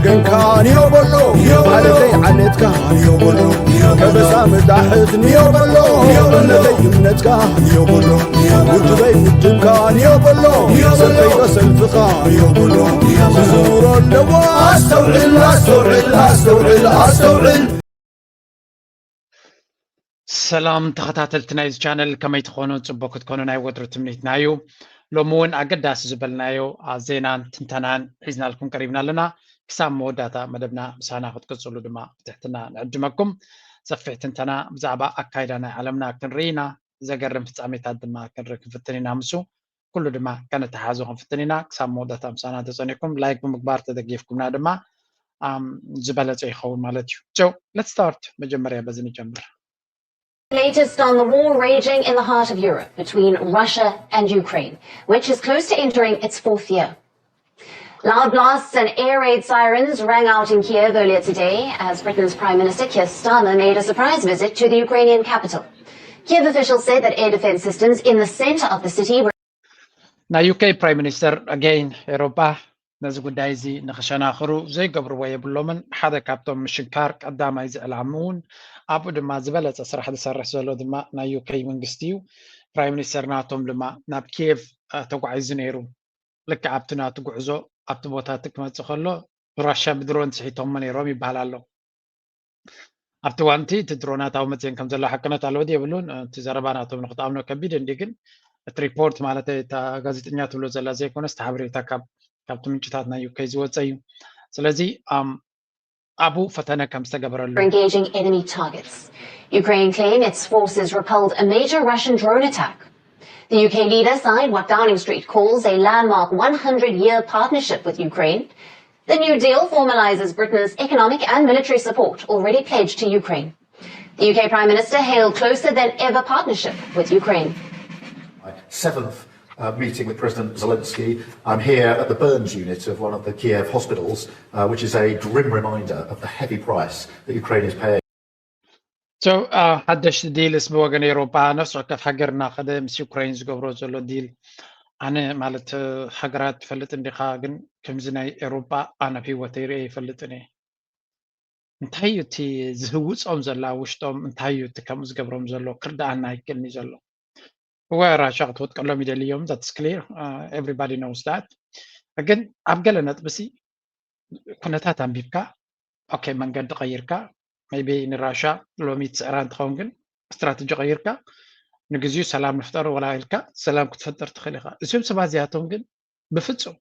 ገንካ ንዮ በሎ፣ ዓለተይ ዓለትካ ንዮ በሎ፣ ከበሳ መጣሕት ንዮ በሎ፣ እምነተይ እምነትካ ንዮ በሎ፣ ውድበይ ውድብካ ንዮ በሎ፣ ሰልፈይ ሰልፍኻ ንዮ በሎ፣ ክዝውሮ ኣለዎ። ኣስተውዕል ኣስተውዕል ኣስተውዕል ኣስተውዕል። ሰላም ተኸታተልቲ ናይዚ ቻነል፣ ከመይ ትኾኑ? ጽቡቅ ክትኮኑ ናይ ወትሩ ትምኒትና እዩ። ሎሚ እውን ኣገዳሲ ዝበልናዮ፣ አ፣ ዜናን ትንተናን ሒዝናልኩም ቀሪብና ኣለና። ክሳብ መወዳእታ መደብና ምሳና ክትቅጽሉ ድማ ብትሕትና ንዕድመኩም። ሰፊሕ ትንተና ብዛዕባ ኣካይዳ ናይ ዓለምና ክንርኢ ኢና። ዘገርም ፍጻሜታት ድማ ክንርኢ ክንፍትን ኢና። ምስ ኩሉ ድማ ከነተሓዞ ክንፍትን ኢና። ክሳብ መወዳእታ ምሳና ተጸኒዕኩም ላይክ ብምግባር ተደጊፍኩምና ድማ፣ ኣም፣ ዝበለጸ ይኸውን ማለት እዩ። So let's start። መጀመርያ በዚ ንጀምር። Latest on the war raging in the heart of Europe between Russia and Ukraine, which is close to entering its fourth year. Loud blasts and air raid sirens rang out in Kiev earlier today as Britain's Prime Minister Keir Starmer made a surprise visit to the Ukrainian capital. Kiev officials said that air defense systems in the center of the city were ናይ ዩኬ ፕራይም ሚኒስተር ኣገይን ኤሮጳ ነዚ ጉዳይ እዚ ንኽሸናኽሩ ዘይገብርዎ የብሎምን። ሓደ ካብቶም ምሽንካር ቀዳማይ ዝዕላሙ እውን ኣብኡ ድማ ዝበለጸ ስራሕ ዝሰርሕ ዘሎ ድማ ናይ ዩኬ መንግስቲ እዩ። ፕራይም ሚኒስተር ናቶም ድማ ናብ ኪየቭ ተጓዒዙ ነይሩ። ልክዕ ኣብቲ ናቱ ጉዕዞ ኣብቲ ቦታ እቲ ክመጽእ ከሎ ብራሻ ብድሮን ስሒቶሞ ነይሮም ይበሃል ኣሎ። ኣብቲ እዋን እቲ እቲ ድሮናት ኣብኡ መፅየን ከም ዘለዋ ሓቅነት ኣለዎ ድዩ የብሉን? እቲ ዘረባ ናቶም ንክትኣምኖ ከቢድ እንዲ ግን እቲ ሪፖርት ማለት እታ ጋዜጠኛ ትብሎ ዘላ ዘይኮነስ እቲ ሓበሬታ ካብ ካብቲ ምንጭታት ናይ ዩኬ ዝወፀ እዩ። ስለዚ ኣብኡ ፈተነ ከም ዝተገበረሉ engaging enemy targets. Ukraine claim its forces repelled a major Russian drone attack. The U K leader signed what Downing Street calls a landmark one hundred year partnership with Ukraine. The new deal formalizes Britain's economic and military support already pledged to Ukraine. The U K Prime Minister hailed closer than ever partnership with Ukraine. My seventh uh, meeting with President Zelensky. I'm here at the burns unit of one of the Kiev hospitals, uh, which is a grim reminder of the heavy price that Ukraine is paying. So, uh, ሓደሽቲ ዲልስ ብወገን ኤውሮጳ ነፍሲ ወከፍ ሃገር እናኸደ ምስ ዩክሬን ዝገብሮ ዘሎ ዲል ኣነ ማለት ሃገራት ትፈልጥ እንዲኻ ግን ከምዚ ናይ ኤውሮጳ ኣነ ኣብ ህይወተይ ርእየ ኣይፈልጥን እየ። እንታይ እዩ እቲ ዝህውፆም ዘሎ ኣብ ውሽጦም እንታይ እዩ እቲ ከምኡ ዝገብሮም ዘሎ ክርድኣና ኣይክእልን እዩ ዘሎ። እወ ራሻ ክትወጥቀሎም ይደልዮም that's clear, everybody knows that. ግን ኣብ ገለ ነጥብሲ ኩነታት ኣንቢብካ ኦኬ መንገዲ ቀይርካ maybe ንራሻ ሎሚ ትስዕራ እንትኸውን ግን ስትራተጂ ቀይርካ ንግዚኡ ሰላም ንፍጠር ወላ ኢልካ ሰላም ክትፈጥር ትኽእል ኢኻ። እዚኦም ሰባት እዚኣቶም ግን ብፍፁም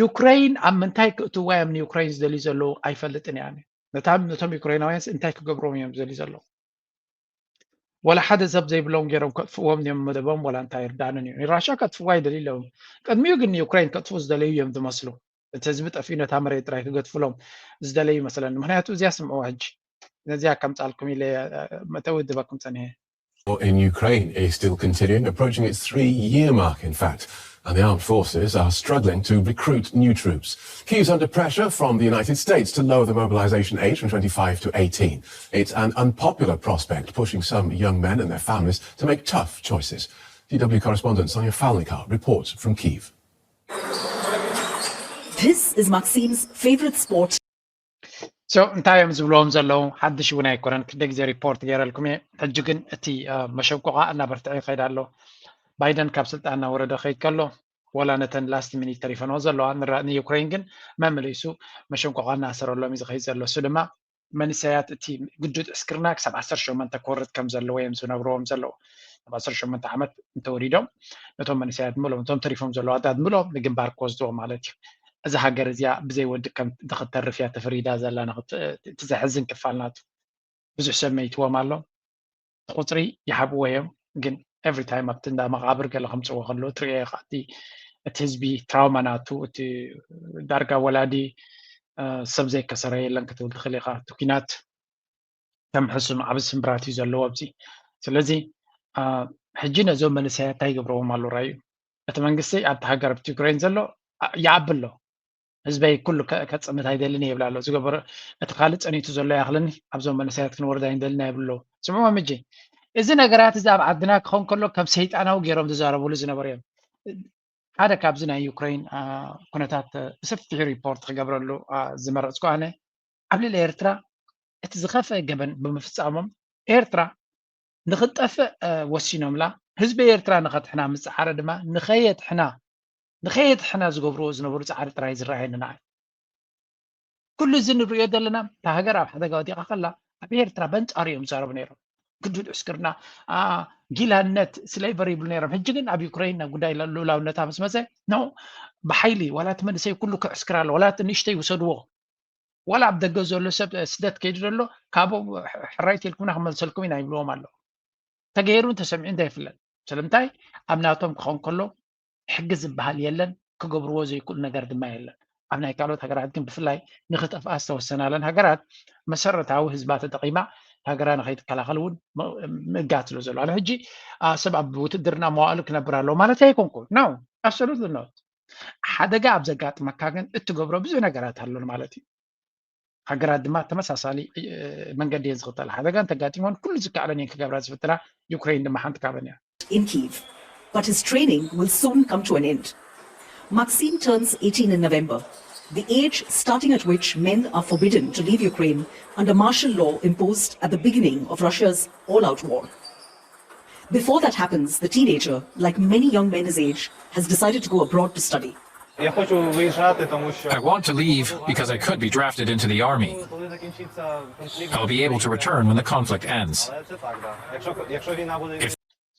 ዩክሬን ኣብ ምንታይ ክእትዋ እዮም ንዩክሬን ዝደልዩ ዘለዉ ኣይፈልጥን እየ ኣነ። ነታ ነቶም ዩክሬናውያንስ እንታይ ክገብሮም እዮም ዝደልዩ ዘለዉ? ወላ ሓደ ሰብ ዘይብሎም ገይሮም ከጥፍእዎም እዮም መደቦም ወላ እንታይ ይርዳእንን እዩ። ንራሻ ከጥፍዋ ይደልዩ ኣለዉ። ቅድሚኡ ግን ንዩክሬን ከጥፍኡ ዝደለዩ እዮም ዝመስሉ። እቲ ህዝቢ ጠፊኡ ነታ መሬት ጥራይ ክገድፉሎም ዝደለዩ ይመስለኒ። ምክንያቱ እዚኣ ስምዕዋ ሕጂ ነዚኣ ከምፃልኩም ኢለ መእተዊ ድበኩም ፀኒሐ። War in Ukraine is still continuing, approaching its three year mark, in fact, and the armed forces are struggling to recruit new troops. Kyiv's under pressure from the United States to lower the mobilization age from twenty-five to eighteen. It's an unpopular prospect, pushing some young men and their families to make tough choices. D W correspondent Sonia Falnikar reports from Kyiv. This is Maxim's favorite sport. So እንታይ እዮም ዝብልዎም ዘለዉ? ሓድሽ እውን ኣይኮነን፣ ክንደ ግዜ ሪፖርት ገይረልኩም እየ። ሕጂ ግን እቲ መሸንቆቓ እናበርትዐ ይኸይድ ኣሎ። ባይደን ካብ ስልጣን እናወረደ ከይድ ከሎ ወላ ነተን ላስት ሚኒት ተሪፈንኦ ዘለዋ ንዩክሬን ግን መመሊሱ መሸንቆቓ እናሰረሎም እዩ ዝኸይድ ዘሎ። እሱ ድማ መንእሰያት እቲ ግዱድ ዕስክርና ክሳብ ዓሰርተ ሸሞንተ ክወርድ ከም ዘለዎ እዮም ዝነግርዎም ዘለዉ። ኣብ ዓሰርተ ሸሞንተ ዓመት እንተወሪዶም ነቶም መንእሰያት ምሎም እቶም ተሪፎም ዘለዉ ኣዳት ምሎም ንግንባር ክወስድዎ ማለት እዩ። እዛ ሃገር እዚኣ ብዘይ ወዲ ከም ክትተርፍ እያ ተፈሪዳ ዘላ። እቲ ዘሕዝን ክፋል ናቱ ብዙሕ ሰብ መይትዎም ኣሎ። ቁፅሪ ይሃብዎ እዮም ግን every time ኣብቲ እንዳ መቃብር ገለ ከምፅዎ ከሎ ትሪኦ ኢኻ። እቲ ህዝቢ ትራውማ ናቱ እቲ ዳርጋ ወላዲ ሰብ ዘይከሰረ የለን ክትብል ትኽእል ኢኻ። እቲ ኲናት ከም ሕሱም ዓቢ ስምብራት እዩ ዘለዎ ኣብዚ። ስለዚ ሕጂ ነዞም መንእሰያት እንታይ ይገብርዎም ኣሎ ራእዩ? እቲ መንግስቲ ኣብቲ ሃገር ኣብቲ ዩክሬን ዘሎ ይዓቢ ኣሎ። ህዝበይ ኩሉ ከፅንት ኣይደልን እየ ይብል ኣሎ። ዝገበሮ እቲ ካልእ ፀኒቱ ዘሎ ይኣኽለኒ ኣብዞም መንእሰያት ክንወርድ ኣይንደልን እያ ይብሉ ኣለዉ። ስምዕዎም ሕጂ እዚ ነገራት እዚ ኣብ ዓድና ክኸውን ከሎ ከም ሰይጣናዊ ገይሮም ዝዛረብሉ ዝነበሩ እዮም። ሓደ ካብዚ ናይ ዩክሬን ኩነታት ብሰፊሑ ሪፖርት ክገብረሉ ዝመረፅኩ ኣነ ኣብ ልዕሊ ኤርትራ እቲ ዝኸፍአ ገበን ብምፍፃሞም ኤርትራ ንክትጠፍእ ወሲኖምላ ህዝቢ ኤርትራ ንኸትሕና ምፅዓረ ድማ ንኸየትሕና ንኸየትሕና ዝገብርዎ ዝነበሩ ፃዕሪ ጥራይ ዝረኣየኒ ንዓይ። ኩሉ እዚ ንሪኦ ዘለና እታ ሃገር ኣብ ሓደጋ ወዲቓ ከላ ኣብ ኤርትራ በንጻሩ እዮም ዝዛረቡ ነይሮም። ግዱድ ዕስክርና፣ ጊላነት፣ ስሌቨሪ ይብሉ ነይሮም። ሕጂ ግን ኣብ ዩክሬን ጉዳይ ልኡላውነታ ምስ መጸ ኖ ብሓይሊ ዋላ እቲ መንእሰይ ኩሉ ክዕስክር ኣሎ ዋላ እቲ ንእሽተይ ይውሰድዎ ዋላ ኣብ ደገ ዘሎ ሰብ ስደት ከይዱ ዘሎ ካብኡ ሕራይ ተልኩምና ክመልሰልኩም ኢና ይብልዎም ኣለዉ። ተገይሩ ተሰሚዑ እንታይ ይፍለጥ። ስለምንታይ ኣብ ናቶም ክኸውን ከሎ ሕጊ ዝበሃል የለን፣ ክገብርዎ ዘይክእሉ ነገር ድማ የለን። ኣብ ናይ ካልኦት ሃገራት ግን ብፍላይ ንክጠፍኣ ዝተወሰናለን ሃገራት መሰረታዊ ህዝባ ተጠቒማ ሃገራ ንኸይትከላኸል እውን ምእጋት ስለ ዘሎ ኣነ ሕጂ ሰብ ኣብ ውትድርና መዋእሉ ክነብር ኣለዎ ማለት ኣይኮንኩ ነው ኣብሶሉት ኖት ሓደጋ ኣብ ዘጋጥመካ ግን እትገብሮ ብዙሕ ነገራት ኣሎ ማለት እዩ። ሃገራት ድማ ተመሳሳሊ መንገዲ እየን ዝኽተላ። ሓደጋ እንተጋጢሞን ኩሉ ዝከኣለን እየን ክገብራ ዝፍትና። ዩክሬን ድማ ሓንቲ ካብን እያ። in Kyiv, but his training will soon come to an end. Maxim turns eighteen in November, the age starting at which men are forbidden to leave Ukraine under martial law imposed at the beginning of Russia's all-out war. Before that happens, the teenager, like many young men his age, has decided to go abroad to study. I want to leave because I could be drafted into the army. I'll be able to return when the conflict ends.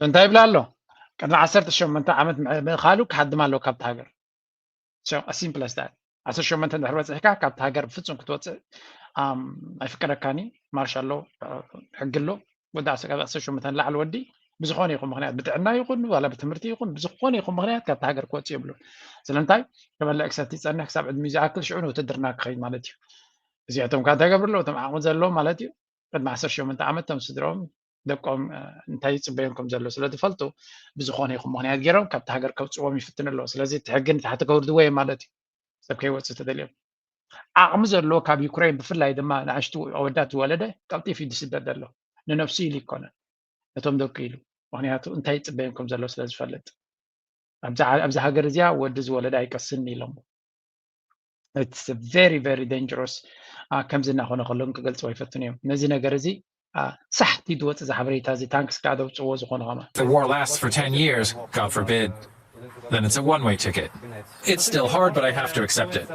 እንታይ ይብላ ኣሎ? ቅድሚ ዓሰርተ ሸሞንተ ዓመት ምእኻሉ ክሃድም ኣለዎ ካብቲ ሃገር። Simple as that። ዓሰርተ ሸሞንተ እንድሕር በፂሕካ ካብቲ ሃገር ብፍፁም ክትወፅእ ኣይፍቀደካን እዩ። ማርሻ ኣሎ፣ ሕጊ ኣሎ። ወዲ ዓሰርተ ሸሞንተ ንላዕሊ ወዲ ብዝኾነ ይኹን ምኽንያት ብጥዕና ይኹን ዋላ ብትምህርቲ ይኹን ብዝኾነ ይኹን ምኽንያት ካብቲ ሃገር ክወፅእ የብሉን። ስለምንታይ ክበልዕ ክሰቲ ይፀንሕ ክሳብ ዕድሚኡ ዝኣክል ሽዑ ንውትድርና ክኸይድ ማለት እዩ። እዚኣቶም ከዓ እንታይ ገብሩ ኣለዉ? እቶም ዓቕሚ ዘለዎም ማለት እዩ። ቅድሚ ዓሰርተ ሸሞንተ ዓመት እቶም ስድርኦም ደቆም እንታይ ይፅበዮም ከም ዘሎ ስለ ዝፈልጡ ብዝኾነ ይኹን ምኽንያት ገይሮም ካብቲ ሃገር ከውፅዎም ይፍትኑ ኣለዉ። ስለዚ እቲ ሕጊ ንታሕቲ ከውርድዎ እዮም ማለት እዩ። ሰብ ከይወፅእ ተደልዮም ዓቕሚ ዘለዎ ካብ ዩክሬን ብፍላይ ድማ ንኣሽቱ ኣወዳት ዝወለደ ቀልጢፉ እዩ ዝስደድ ዘሎ። ንነብሱ ኢሉ ይኮነን ነቶም ደቁ ኢሉ ምክንያቱ እንታይ ይፅበዮም ከም ዘሎ ስለ ዝፈልጥ ኣብዚ ሃገር እዚኣ ወዲ ዝወለደ ኣይቀስን ኢሎም። It's very very dangerous። ከምዚ እናኾነ ከሎ ክገልፅዎ ኣይፈትን እዮም። ነዚ ነገር እዚ ሳሕቲ ዝወፅእ ዝሓበሬታ እዚ ታንክስ ከዓ ደውፅዎ ዝኾነ ከማ The war lasts for ten years, God forbid. Then it's a one-way ticket. It's still hard, but I have to accept it.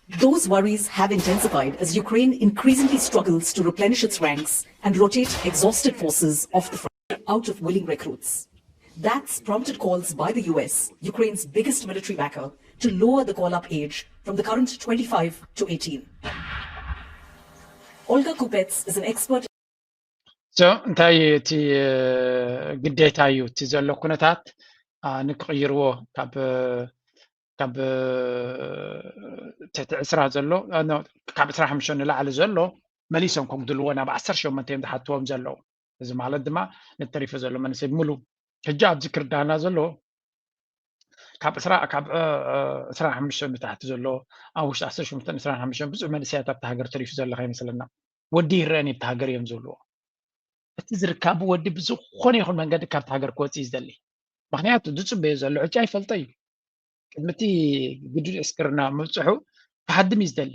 Those worries have intensified as Ukraine increasingly struggles to replenish its ranks and rotate exhausted forces off the front out of willing recruits. That's prompted calls by the U S, Ukraine's biggest military backer, to lower the call-up age from the current twenty-five to eighteen. Olga Kupets is an expert እንታይ እቲ ግዴታ እዩ እቲ ዘሎ ኩነታት ንክቕይርዎ ካብ ካብ ትሕቲ ዕስራ ዘሎ ካብ ዕስራ ሓሙሽተ ንላዕሊ ዘሎ መሊሶም ከጉድልዎ ናብ ዓሰርተ ሸሞንተ እዮም ዝሓትዎም ዘለዉ። እዚ ማለት ድማ ነተሪፈ ዘሎ መንእሰይ ሙሉ ሕጂ ኣብዚ ክርዳና ዘሎ ካብ ዕስራ ካብ ዕስራ ሓሙሽተ ንታሕቲ ዘሎ ኣብ ውሽጢ ዓሰርተ ሸሞንተ ዕስራ ሓሙሽተ ብዙሕ መንእሰያት ኣብቲ ሃገር ተሪፉ ዘለካ ይመስለና። ወዲ ይረአን ኣብቲ ሃገር እዮም ዝብልዎ። እቲ ዝርካቡ ወዲ ብዝኾነ ይኹን መንገዲ ካብቲ ሃገር ክወፅእ እዩ ዝደሊ። ምክንያቱ ዝፅበዮ ዘሎ ዕጫ ይፈልጦ እዩ። ቅድሚ እቲ ግዱድ ዕስክርና ምብፅሑ ክሃድም እዩ ዝደሊ።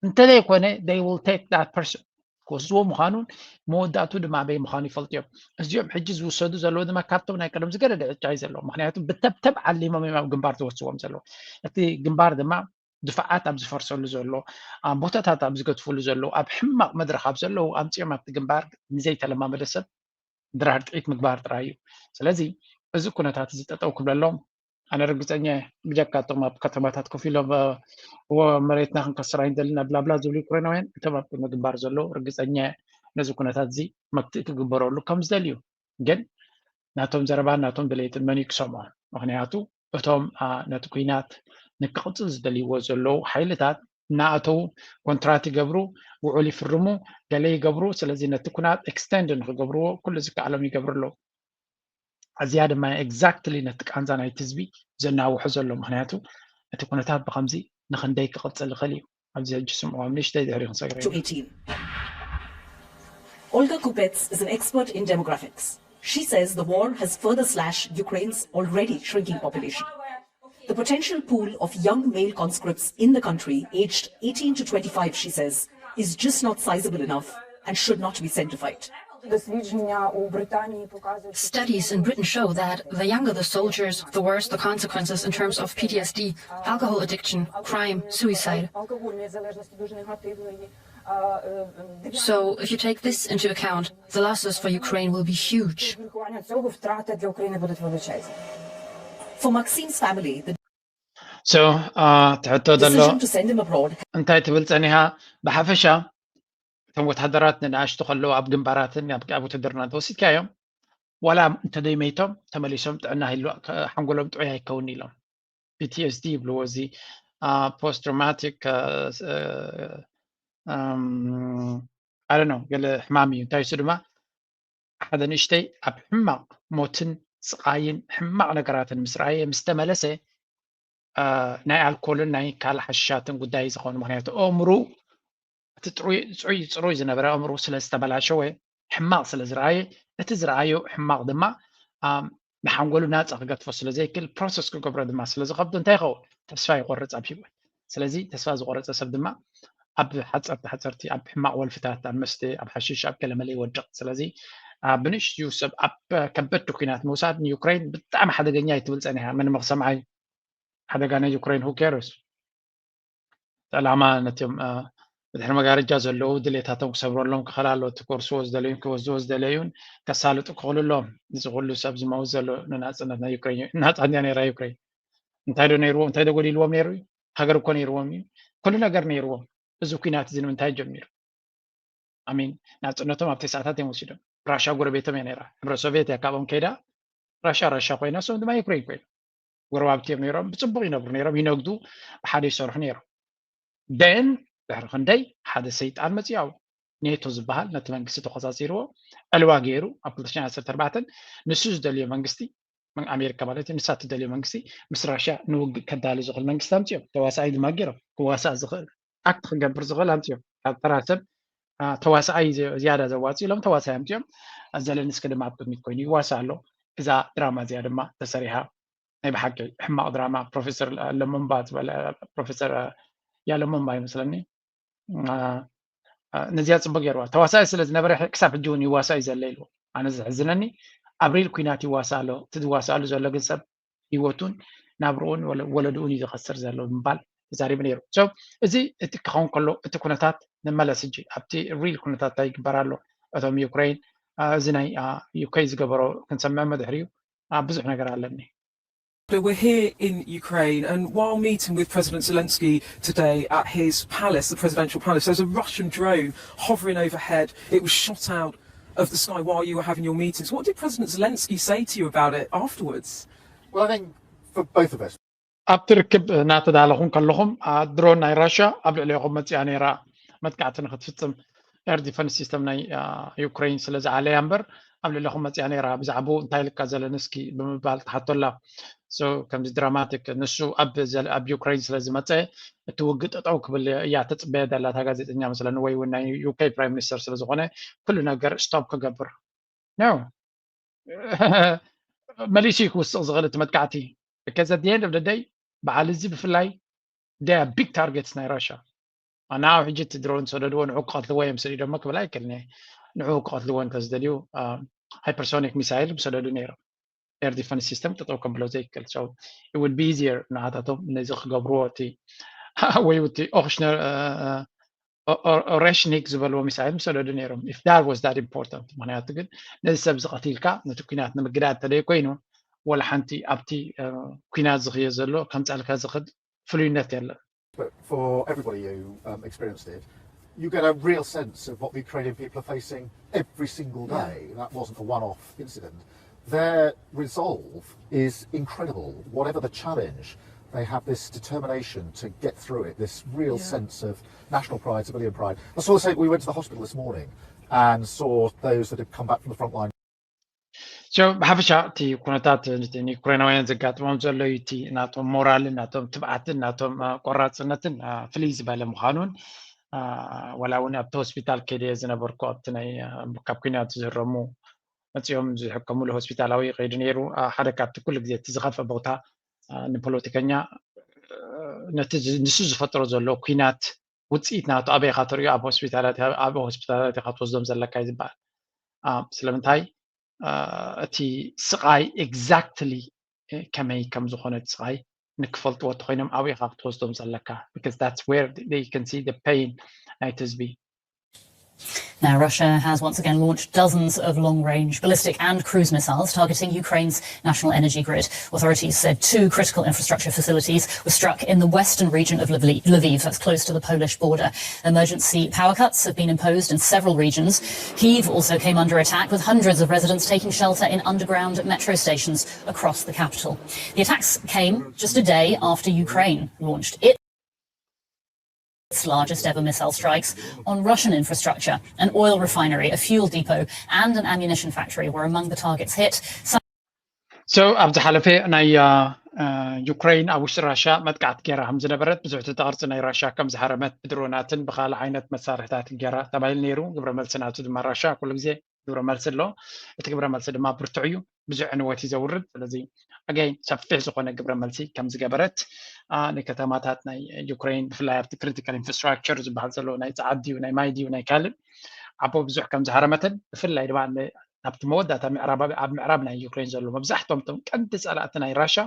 እንተዘይኮነ they will take that person ክወስድዎ ምዃኑን መወዳእቱ ድማ ኣበይ ምዃኑ ይፈልጡ እዮም። እዚኦም ሕጂ ዝውሰዱ ዘለዉ ድማ ካብቶም ናይ ቀደም ዝገደደ ዕጫ እዩ ዘለዎም። ምክንያቱ ብተብተብ ዓሊሞም እዮም ኣብ ግንባር ዝወስድዎም ዘለዉ። እቲ ግንባር ድማ ድፋዓት ኣብ ዝፈርሰሉ ዘሎ፣ ቦታታት ኣብ ዝገድፍሉ ዘለዉ፣ ኣብ ሕማቕ መድረኽ ኣብ ዘለዉ ኣምፂኦም ኣብቲ ግንባር ንዘይተለማመደ ሰብ ድራር ጥዒት ምግባር ጥራይ እዩ። ስለዚ እዚ ኩነታት እዚ ጠጠው ክብለሎም ኣነ ርግፀኛ እየ። ብጀካ እቶም ኣብ ከተማታት ኮፍ ኢሎም እዎ መሬትና ክንከስር ኣይንደልን ብላብላ ዝብሉ ዩክሬናውያን እቶም ኣብ ቅድሚ ግንባር ዘለዉ ርግፀኛ እየ ነዚ ኩነታት እዚ መክትኢ ክግበረሉ ከም ዝደልዩ። ግን ናቶም ዘረባን ናቶም ድሌትን መን እዩ ክሰምዖ? ምክንያቱ እቶም ነቲ ኲናት ንክቕፅል ዝደልይዎ ዘለዉ ሓይልታት እናኣተዉ ኮንትራት ይገብሩ፣ ውዑል ይፍርሙ፣ ገለ ይገብሩ። ስለዚ ነቲ ኩናት ኤክስተንድ ንክገብርዎ ኩሉ ዝከኣሎም ይገብሩ ኣለዉ። እዚኣ ድማ ኤግዛክትሊ ነቲ ቃንዛ ናይቲ ህዝቢ ዘናውሖ ዘሎ። ምክንያቱ እቲ ኩነታት ብከምዚ ንክንደይ ክቕፅል ይኽእል እዩ። ኣብዚ ሕጂ ስምዕዎም ንእሽተይ ድሕሪ ክንሰግር to eighteen. Olga Kupets is an expert in demographics. She says the war has further slashed Ukraine's already shrinking population. The potential pool of young male conscripts in the country, aged eighteen to twenty-five, she says, is just not sizable enough and should not be sent to fight. Studies in Britain show that the younger the soldiers, the worse the consequences in terms of P T S D, alcohol addiction, crime, suicide. So, if you take this into account, the losses for Ukraine will be huge. For Maxim's family, the so ትሕቶ ዘሎ decision to send him abroad እንታይ ትብል ጸኒሓ? ብሓፈሻ እቶም ወታደራት ንንኣሽቱ ከለዉ ኣብ ግንባራትን ኣብ ውትድርና እንተወሲድካዮም ዋላ እንተደይመይቶም ተመሊሶም ጥዕና ሃልዩ ሓንጎሎም ጥዑይ ኣይከውን ኢሎም። ፒ ቲ ኤስ ዲ ይብልዎ፣ እዚ ፖስት ትራውማቲክ ኣይ ዶንት ኖ፣ ገለ ሕማም እዩ። እንታይ እሱ ድማ ሓደ ንእሽተይ ኣብ ሕማቕ ሞትን ስቓይን ሕማቕ ነገራትን ምስ ረኣየ ምስ ተመለሰ ናይ ኣልኮልን ናይ ካልእ ሓሽሻትን ጉዳይ ዝኾኑ፣ ምክንያቱ ኣእምርኡ እቲ ጥዑይ ዝነበረ ኣእምርኡ ስለ ዝተበላሸወ ሕማቕ ስለ ዝረኣየ እቲ ዝረኣዮ ሕማቕ ድማ ንሓንጎሉ ናፃ ክገድፎ ስለ ዘይክእል ፕሮሰስ ክገብሮ ድማ ስለ ዝኸብዶ እንታይ ይኸውን? ተስፋ ይቆርፅ ኣብ ሂወት። ስለዚ ተስፋ ዝቆረፀ ሰብ ድማ ኣብ ሓፀርቲ ሓፀርቲ ኣብ ሕማቕ ወልፍታት ኣብ መስተ ኣብ ሓሽሽ ኣብ ገለመለ ይወድቕ። ስለዚ ብንእሽትኡ ሰብ ኣብ ከበድቲ ኩናት ምውሳድ ንዩክሬን ብጣዕሚ ሓደገኛ እዩ ትብል ፀኒሓ። መን ምኽሰምዓይ ሓደጋ ናይ ዩክሬን who cares? ዕላማ ነቲኦም ብድሕሪ መጋረጃ ዘለዉ ድሌታቶም ክሰብረሎም ክኽእል ኣለዎ። እቲ ክወርስዎ ዝደለዩን ክወስድዎ ዝደለዩን ከሳልጡ ክኽእሉ ኣለዎም። እዚ ኩሉ ሰብ ዝመውት ዘሎ ንናፅነት ናይ ዩክሬን እዩ። ናፃ እንድያ ነይራ ዩክሬን። እንታይ ዶ ነይርዎም? እንታይ ዶ ጎዲልዎም ነይሩ እዩ? ሃገር እኮ ነይርዎም እዩ። ኩሉ ነገር ነይርዎም። እዚ ኩናት እዚ ንምንታይ ጀሚሩ? ኣሚን ናፅነቶም ኣብ ተስዓታት እዮም ወሲዶም። ራሻ ጎረቤቶም እያ ነይራ። ሕብረ ሶቪየት እያ ካብኦም ከይዳ ራሻ ራሻ ኮይና፣ እሶም ድማ ዩክሬን ኮይኖም ጎረባብቲ እዮም ነይሮም። ብፅቡቕ ይነብሩ ነይሮም፣ ይነግዱ፣ ብሓደ ይሰርሑ ነይሮም። ደን ድሕሪ ክንደይ ሓደ ሰይጣን መፅኡ። ኔቶ ዝበሃል ነቲ መንግስቲ ተቆፃፂርዎ ዕልዋ ገይሩ ኣብ ክልተ ሽሕን ዓሰርተ ኣርባዕተን ንሱ ዝደልዮ መንግስቲ ኣሜሪካ ማለት እዩ፣ ንሳ እትደልዮ መንግስቲ ምስ ራሽያ ንውግእ ከዳሉ ዝኽእል መንግስቲ ኣምፅኦም። ተዋሳኣይ ድማ ገይሮም ክዋሳእ ዝኽእል ኣክት ክገብር ዝኽእል ኣምፅኦም። ካብ ተራ ሰብ ተዋሳኣይ ዝያዳ ዘዋፅእ ኢሎም ተዋሳኣይ ኣምፅኦም። ዘለንስኪ ድማ ኣብ ቅድሚት ኮይኑ ይዋሳእ ኣሎ። እዛ ድራማ እዚኣ ድማ ተሰሪሓ ናይ ብሓቂ ሕማቕ ድራማ ፕሮፌሰር ለሞምባ ዝበለ ፕሮፌሰር ያለሞምባ ይመስለኒ ነዚኣ ፅቡቅ ገይርዋ። ተዋሳኢ ስለ ዝነበረ ክሳብ ሕጂ እውን ይዋሳእ እዩ ዘሎ ኢልዎ። ኣነ ዘሕዝነኒ ኣብ ሪል ኩናት ይዋሳእ ኣሎ። እቲ ዝዋሳእሉ ዘሎ ግን ሰብ ህይወቱን ናብርኡን ወለድኡን እዩ ዝኸስር ዘሎ ብምባል ተዛሪቡ ነይሩ። So እዚ እቲ ክኸውን ከሎ እቲ ኩነታት ንመለስ ሕጂ ኣብቲ ሪል ኩነታት እንታይ ይግበር ኣሎ እቶም ዩክሬን እዚ ናይ ዩክሬን ዝገበሮ ክንሰምዕ መድሕሪኡ ብዙሕ ነገር ኣለኒ። So we're here in Ukraine, and while meeting with President Zelensky today at his palace, the presidential palace, there's a Russian drone hovering overhead. It was shot out of the sky while you were having your meetings. What did President Zelensky say to you about it afterwards? Well, I think for both of us, ኣብቲ ርክብ እናተዳለኹም ከለኹም ድሮን ናይ ራሽያ ኣብ ልዕሌኹም መፂኣ ነይራ መጥቃዕቲ ንክትፍፅም ኤር ዲፈንስ ሲስተም ናይ ዩክሬን ስለ ዝዓለያ እምበር ኣብ ልዕሌኹም መፅያ ነይራ። ብዛዕባኡ እንታይ ኢልካ ዘለንስኪ ብምባል ትሓቶ ኣላ። ከምዚ ድራማቲክ ንሱ ኣብ ዩክሬን ስለ ዝመፀ እቲ ውግእ ጠጠው ክብል እያ ተፅበየ ዘላ እታ ጋዜጠኛ መስለኒ፣ ወይ እውን ናይ ዩ ኬ ፕራይም ሚኒስተር ስለ ዝኾነ ኩሉ ነገር ስቶፕ ክገብር ነው። መሊሱ እዩ ክውስቕ ዝኽእል እቲ መጥቃዕቲ። Because at the end of the day በዓል እዚ ብፍላይ they are big targets ናይ ራሽያ። ኣና ሕጂ እቲ ድሮን ዝሰደድዎ ንዑ ክቐትልዎ እዮም ሰዲዶሞ ክብል ኣይክእልን እየ። ንዑ ክቐትልዎ እንተዝደልዩ ሃይፐርሶኒክ ሚሳይል ምሰደዱ ነይሮም። ኤር ዲፈንስ ሲስተም ጠጠው ከብሎ ዘይክእል። So it would be easier ንዓታቶም ነዚ ክገብርዎ እቲ ወይ እቲ ኦክሽነር ኦሬሽኒክ ዝበልዎ ሚሳይል ምሰደዱ ነይሮም if that was that important። ምክንያቱ ግን ነዚ ሰብ ዝቐቲልካ ነቲ ኩናት ንምግዳድ እንተደይ ኮይኑ ወላ ሓንቲ ኣብቲ ኩናት ዝኽየ ዘሎ ከምፀልካ ዝኽድ ፍሉይነት የለን። But for everybody who um, experienced it, you get a real sense of what the Ukrainian people are facing every single day. That wasn't a one off incident. Their resolve is incredible. Whatever the challenge, they have this determination to get through it, this real sense of national pride, civilian pride. That's why I say we went to the hospital this morning and saw those that had come back from the front line. ብሓፈሻ እቲ ኩነታት ንዩክሬናውያን ዘጋጥሞም ዘሎ እዩ እቲ ናቶም ሞራልን ናቶም ትብዓትን ናቶም ቆራፅነትን ፍልይ ዝበለ ምዃኑን ወላ እውን ኣብቲ ሆስፒታል ከይደ ዝነበርኩ ኣብቲ ናይ ካብ ኩናት ዝህረሙ መፂኦም ዝሕከምሉ ሆስፒታላዊ ይኸይዱ ነይሩ። ሓደ ካብቲ ኩሉ ግዜ እቲ ዝኸፍአ ቦታ ንፖለቲከኛ ነቲ ንሱ ዝፈጥሮ ዘሎ ኩናት ውፅኢት ናቱ ኣበይ ኢኻ ትሪኦ? ኣብ ሆስፒታላት ኣብ ሆስፒታላት ኢኻ ትወስዶም ዘለካ እዩ ዝበሃል። ስለምንታይ እቲ ስቓይ exactly ከመይ ከም ዝኾነ እቲ ስቓይ ንክፈልጥዎ እንተኮይኖም ኣብኡ ኢኻ ክትወስዶም ዘለካ because that's where they can see the pain ናይቲ ህዝቢ። Now, Russia has once again launched dozens of long range ballistic and cruise missiles targeting Ukraine's national energy grid. Authorities said two critical infrastructure facilities were struck in the western region of Lviv, that's close to the Polish border. Emergency power cuts have been imposed in several regions. Kyiv also came under attack, with hundreds of residents taking shelter in underground metro stations across the capital. The attacks came just a day after Ukraine launched its largest ever missile strikes on Russian infrastructure. An oil refinery, a fuel depot, and an ammunition factory were among the targets hit. So ኣብ ዝሓለፈ ናይ ዩክሬን ኣብ ውሽጢ ራሻ መጥቃዕቲ ገይራ ከም ዝነበረት ብዙሕ ተጠቐርፂ ናይ ራሻ ከም ዝሃረመት ብድሮናትን ብካልእ ዓይነት መሳርሕታትን ገይራ ተባሂሉ ነይሩ። ግብረ መልሲ ናቱ ድማ ራሻ ኩሉ ግዜ ግብረ መልሲ ኣሎ። እቲ ግብረ መልሲ ድማ ብርቱዕ እዩ፣ ብዙሕ ዕንወት እዩ ዘውርድ። ስለዚ ኣገይ ሰፊሕ ዝኾነ ግብረ መልሲ ከም ዝገበረት ንከተማታት ናይ ዩክሬን ብፍላይ ኣብቲ critical infrastructure ዝበሃል ዘሎ ናይ ፃዕድ ድዩ ናይ ማይ ድዩ ናይ ካልእ ኣቦ ብዙሕ ከም ዝሃረመትን ብፍላይ ድማ ኣብቲ መወዳእታ ምዕራባዊ ኣብ ምዕራብ ናይ ዩክሬን ዘሎ መብዛሕቶም ቶም ቀንዲ ፀላእቲ ናይ ራሻ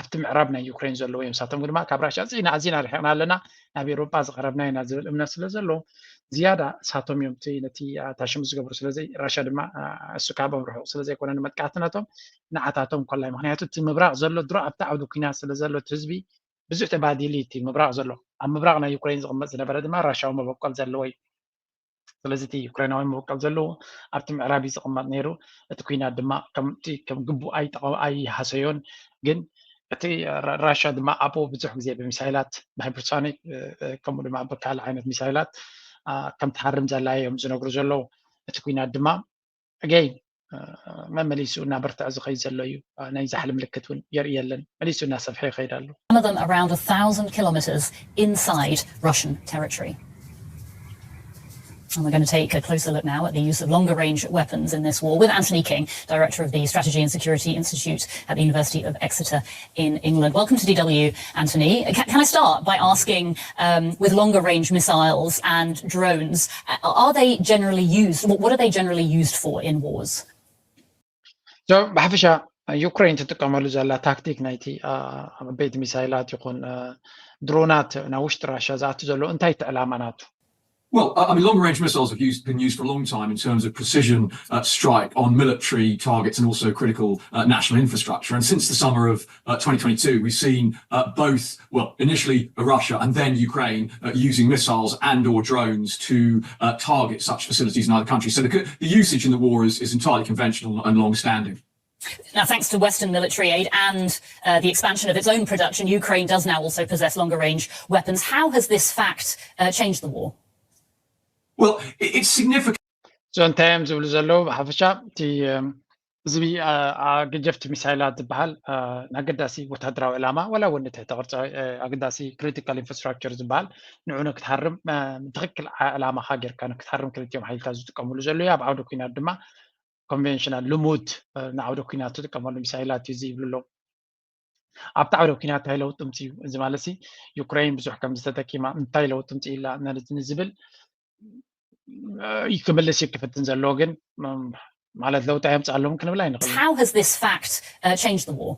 ኣብቲ ምዕራብ ናይ ዩክሬን ዘለዉ እዮም። ንሳቶም ድማ ካብ ራሻ ኣዚና ኣዚና ርሒቕና ኣለና፣ ናብ ኤውሮጳ ዝቐረብና ኢና ዝብል እምነት ስለ ዘሎ ዝያዳ እሳቶም እዮም እቲ ነቲ ኣታሽም ዝገብሩ። ስለዚ ራሻ ድማ እሱ ካብኦም ርሑቕ ስለ ዘይኮነ ንመጥቃዕቲ ናቶም ንዓታቶም ኮላይ ምክንያቱ እቲ ምብራቕ ዘሎ ድሮ ኣብቲ ዓውዲ ኩናት ስለ ዘሎ እቲ ህዝቢ ብዙሕ ተባዲሉ እቲ ምብራቕ ዘሎ ኣብ ምብራቕ ናይ ዩክሬን ዝቕመጥ ዝነበረ ድማ ራሻዊ መበቆል ዘለዎ እዩ። ስለዚ እቲ ዩክሬናዊ መበቆል ዘለዎ ኣብቲ ምዕራብ እዩ ዝቕመጥ ነይሩ። እቲ ኩናት ድማ ከምቲ ከም ግቡእ ኣይጠቐ ኣይሃሰዮን። ግን እቲ ራሻ ድማ ኣብኡ ብዙሕ ግዜ ብሚሳይላት ብሃይፐርሶኒክ ከምኡ ድማ ብካልእ ዓይነት ሚሳይላት ከም ትሃርም ዘላ እዮም ዝነግሩ ዘለዉ። እቲ ኩናት ድማ ኣገይ መመሊሱ እናበርትዐ ዝኸይድ ዘሎ እዩ። ናይ ዛሕሊ ምልክት እውን የርእየለን መሊሱ እናሰፍሐ ይኸይድ ኣሎ። Some of them around a thousand kilometres inside Russian territory. And we're going to take a closer look now at the use of longer range weapons in this war with Anthony King, director of the Strategy and Security Institute at the University of Exeter in England. Welcome to D W, Anthony. Can, can I start by asking, um, with longer range missiles and drones, are they generally used? What, what are they generally used for in wars? So ብሓፈሻ ዩክሬን ትጥቀመሉ ዘላ ታክቲክ ናይቲ ዓበይቲ ሚሳይላት ይኹን ድሮናት ናብ ውሽጢ ራሻ ዝኣቱ ዘሎ እንታይ እቲ ዕላማ ናቱ? Well, I mean, long-range missiles have used, been used for a long time in terms of precision uh, strike on military targets and also critical uh, national infrastructure. And since the summer of uh, twenty twenty-two, we've seen uh, both, well, initially Russia and then Ukraine uh, using missiles and or drones to uh, target such facilities in other countries. So the, the usage in the war is, is entirely conventional and long-standing. Now, thanks to Western military aid and uh, the expansion of its own production, Ukraine does now also possess longer range weapons. How has this fact uh, changed the war? Well, it's significant. So እንታይ እዮም ዝብሉ ዘለዉ ብሓፈሻ እቲ እዚ ኣገጀፍቲ ሚሳይላት ዝበሃል ንኣገዳሲ ወታደራዊ ዕላማ ዋላ እውን ንትሕቲ ቅርፂ ኣገዳሲ critical infrastructure ዝበሃል ንዑ ንክትሃርም ትክክል ዕላማካ ጌርካ ንክትሃርም ክልቲኦም ሓይልታት ዝጥቀምሉ ዘለዉ ኣብ ዓውደ ኩናት ድማ ኮንቨንሽናል ልሙድ ንዓውደ ኩናት ትጥቀመሉ ሚሳይላት እዩ ዝይብሉ ኣለዉ። ኣብቲ ዓውደ ኩናት እንታይ ለውጢ ምፅኡ? እዚ ማለት ሲ ዩክሬን ብዙሕ ከም ዝተተኪማ እንታይ ለውጢ ምፅኡ ኢላ ንዝብል ክምልስ እዩ ክፍትን ዘለዎ ግን ማለት ለውጢ ኣየምፅኣሎም ክንብል ኣይንኽእል። How has this fact uh, changed the war?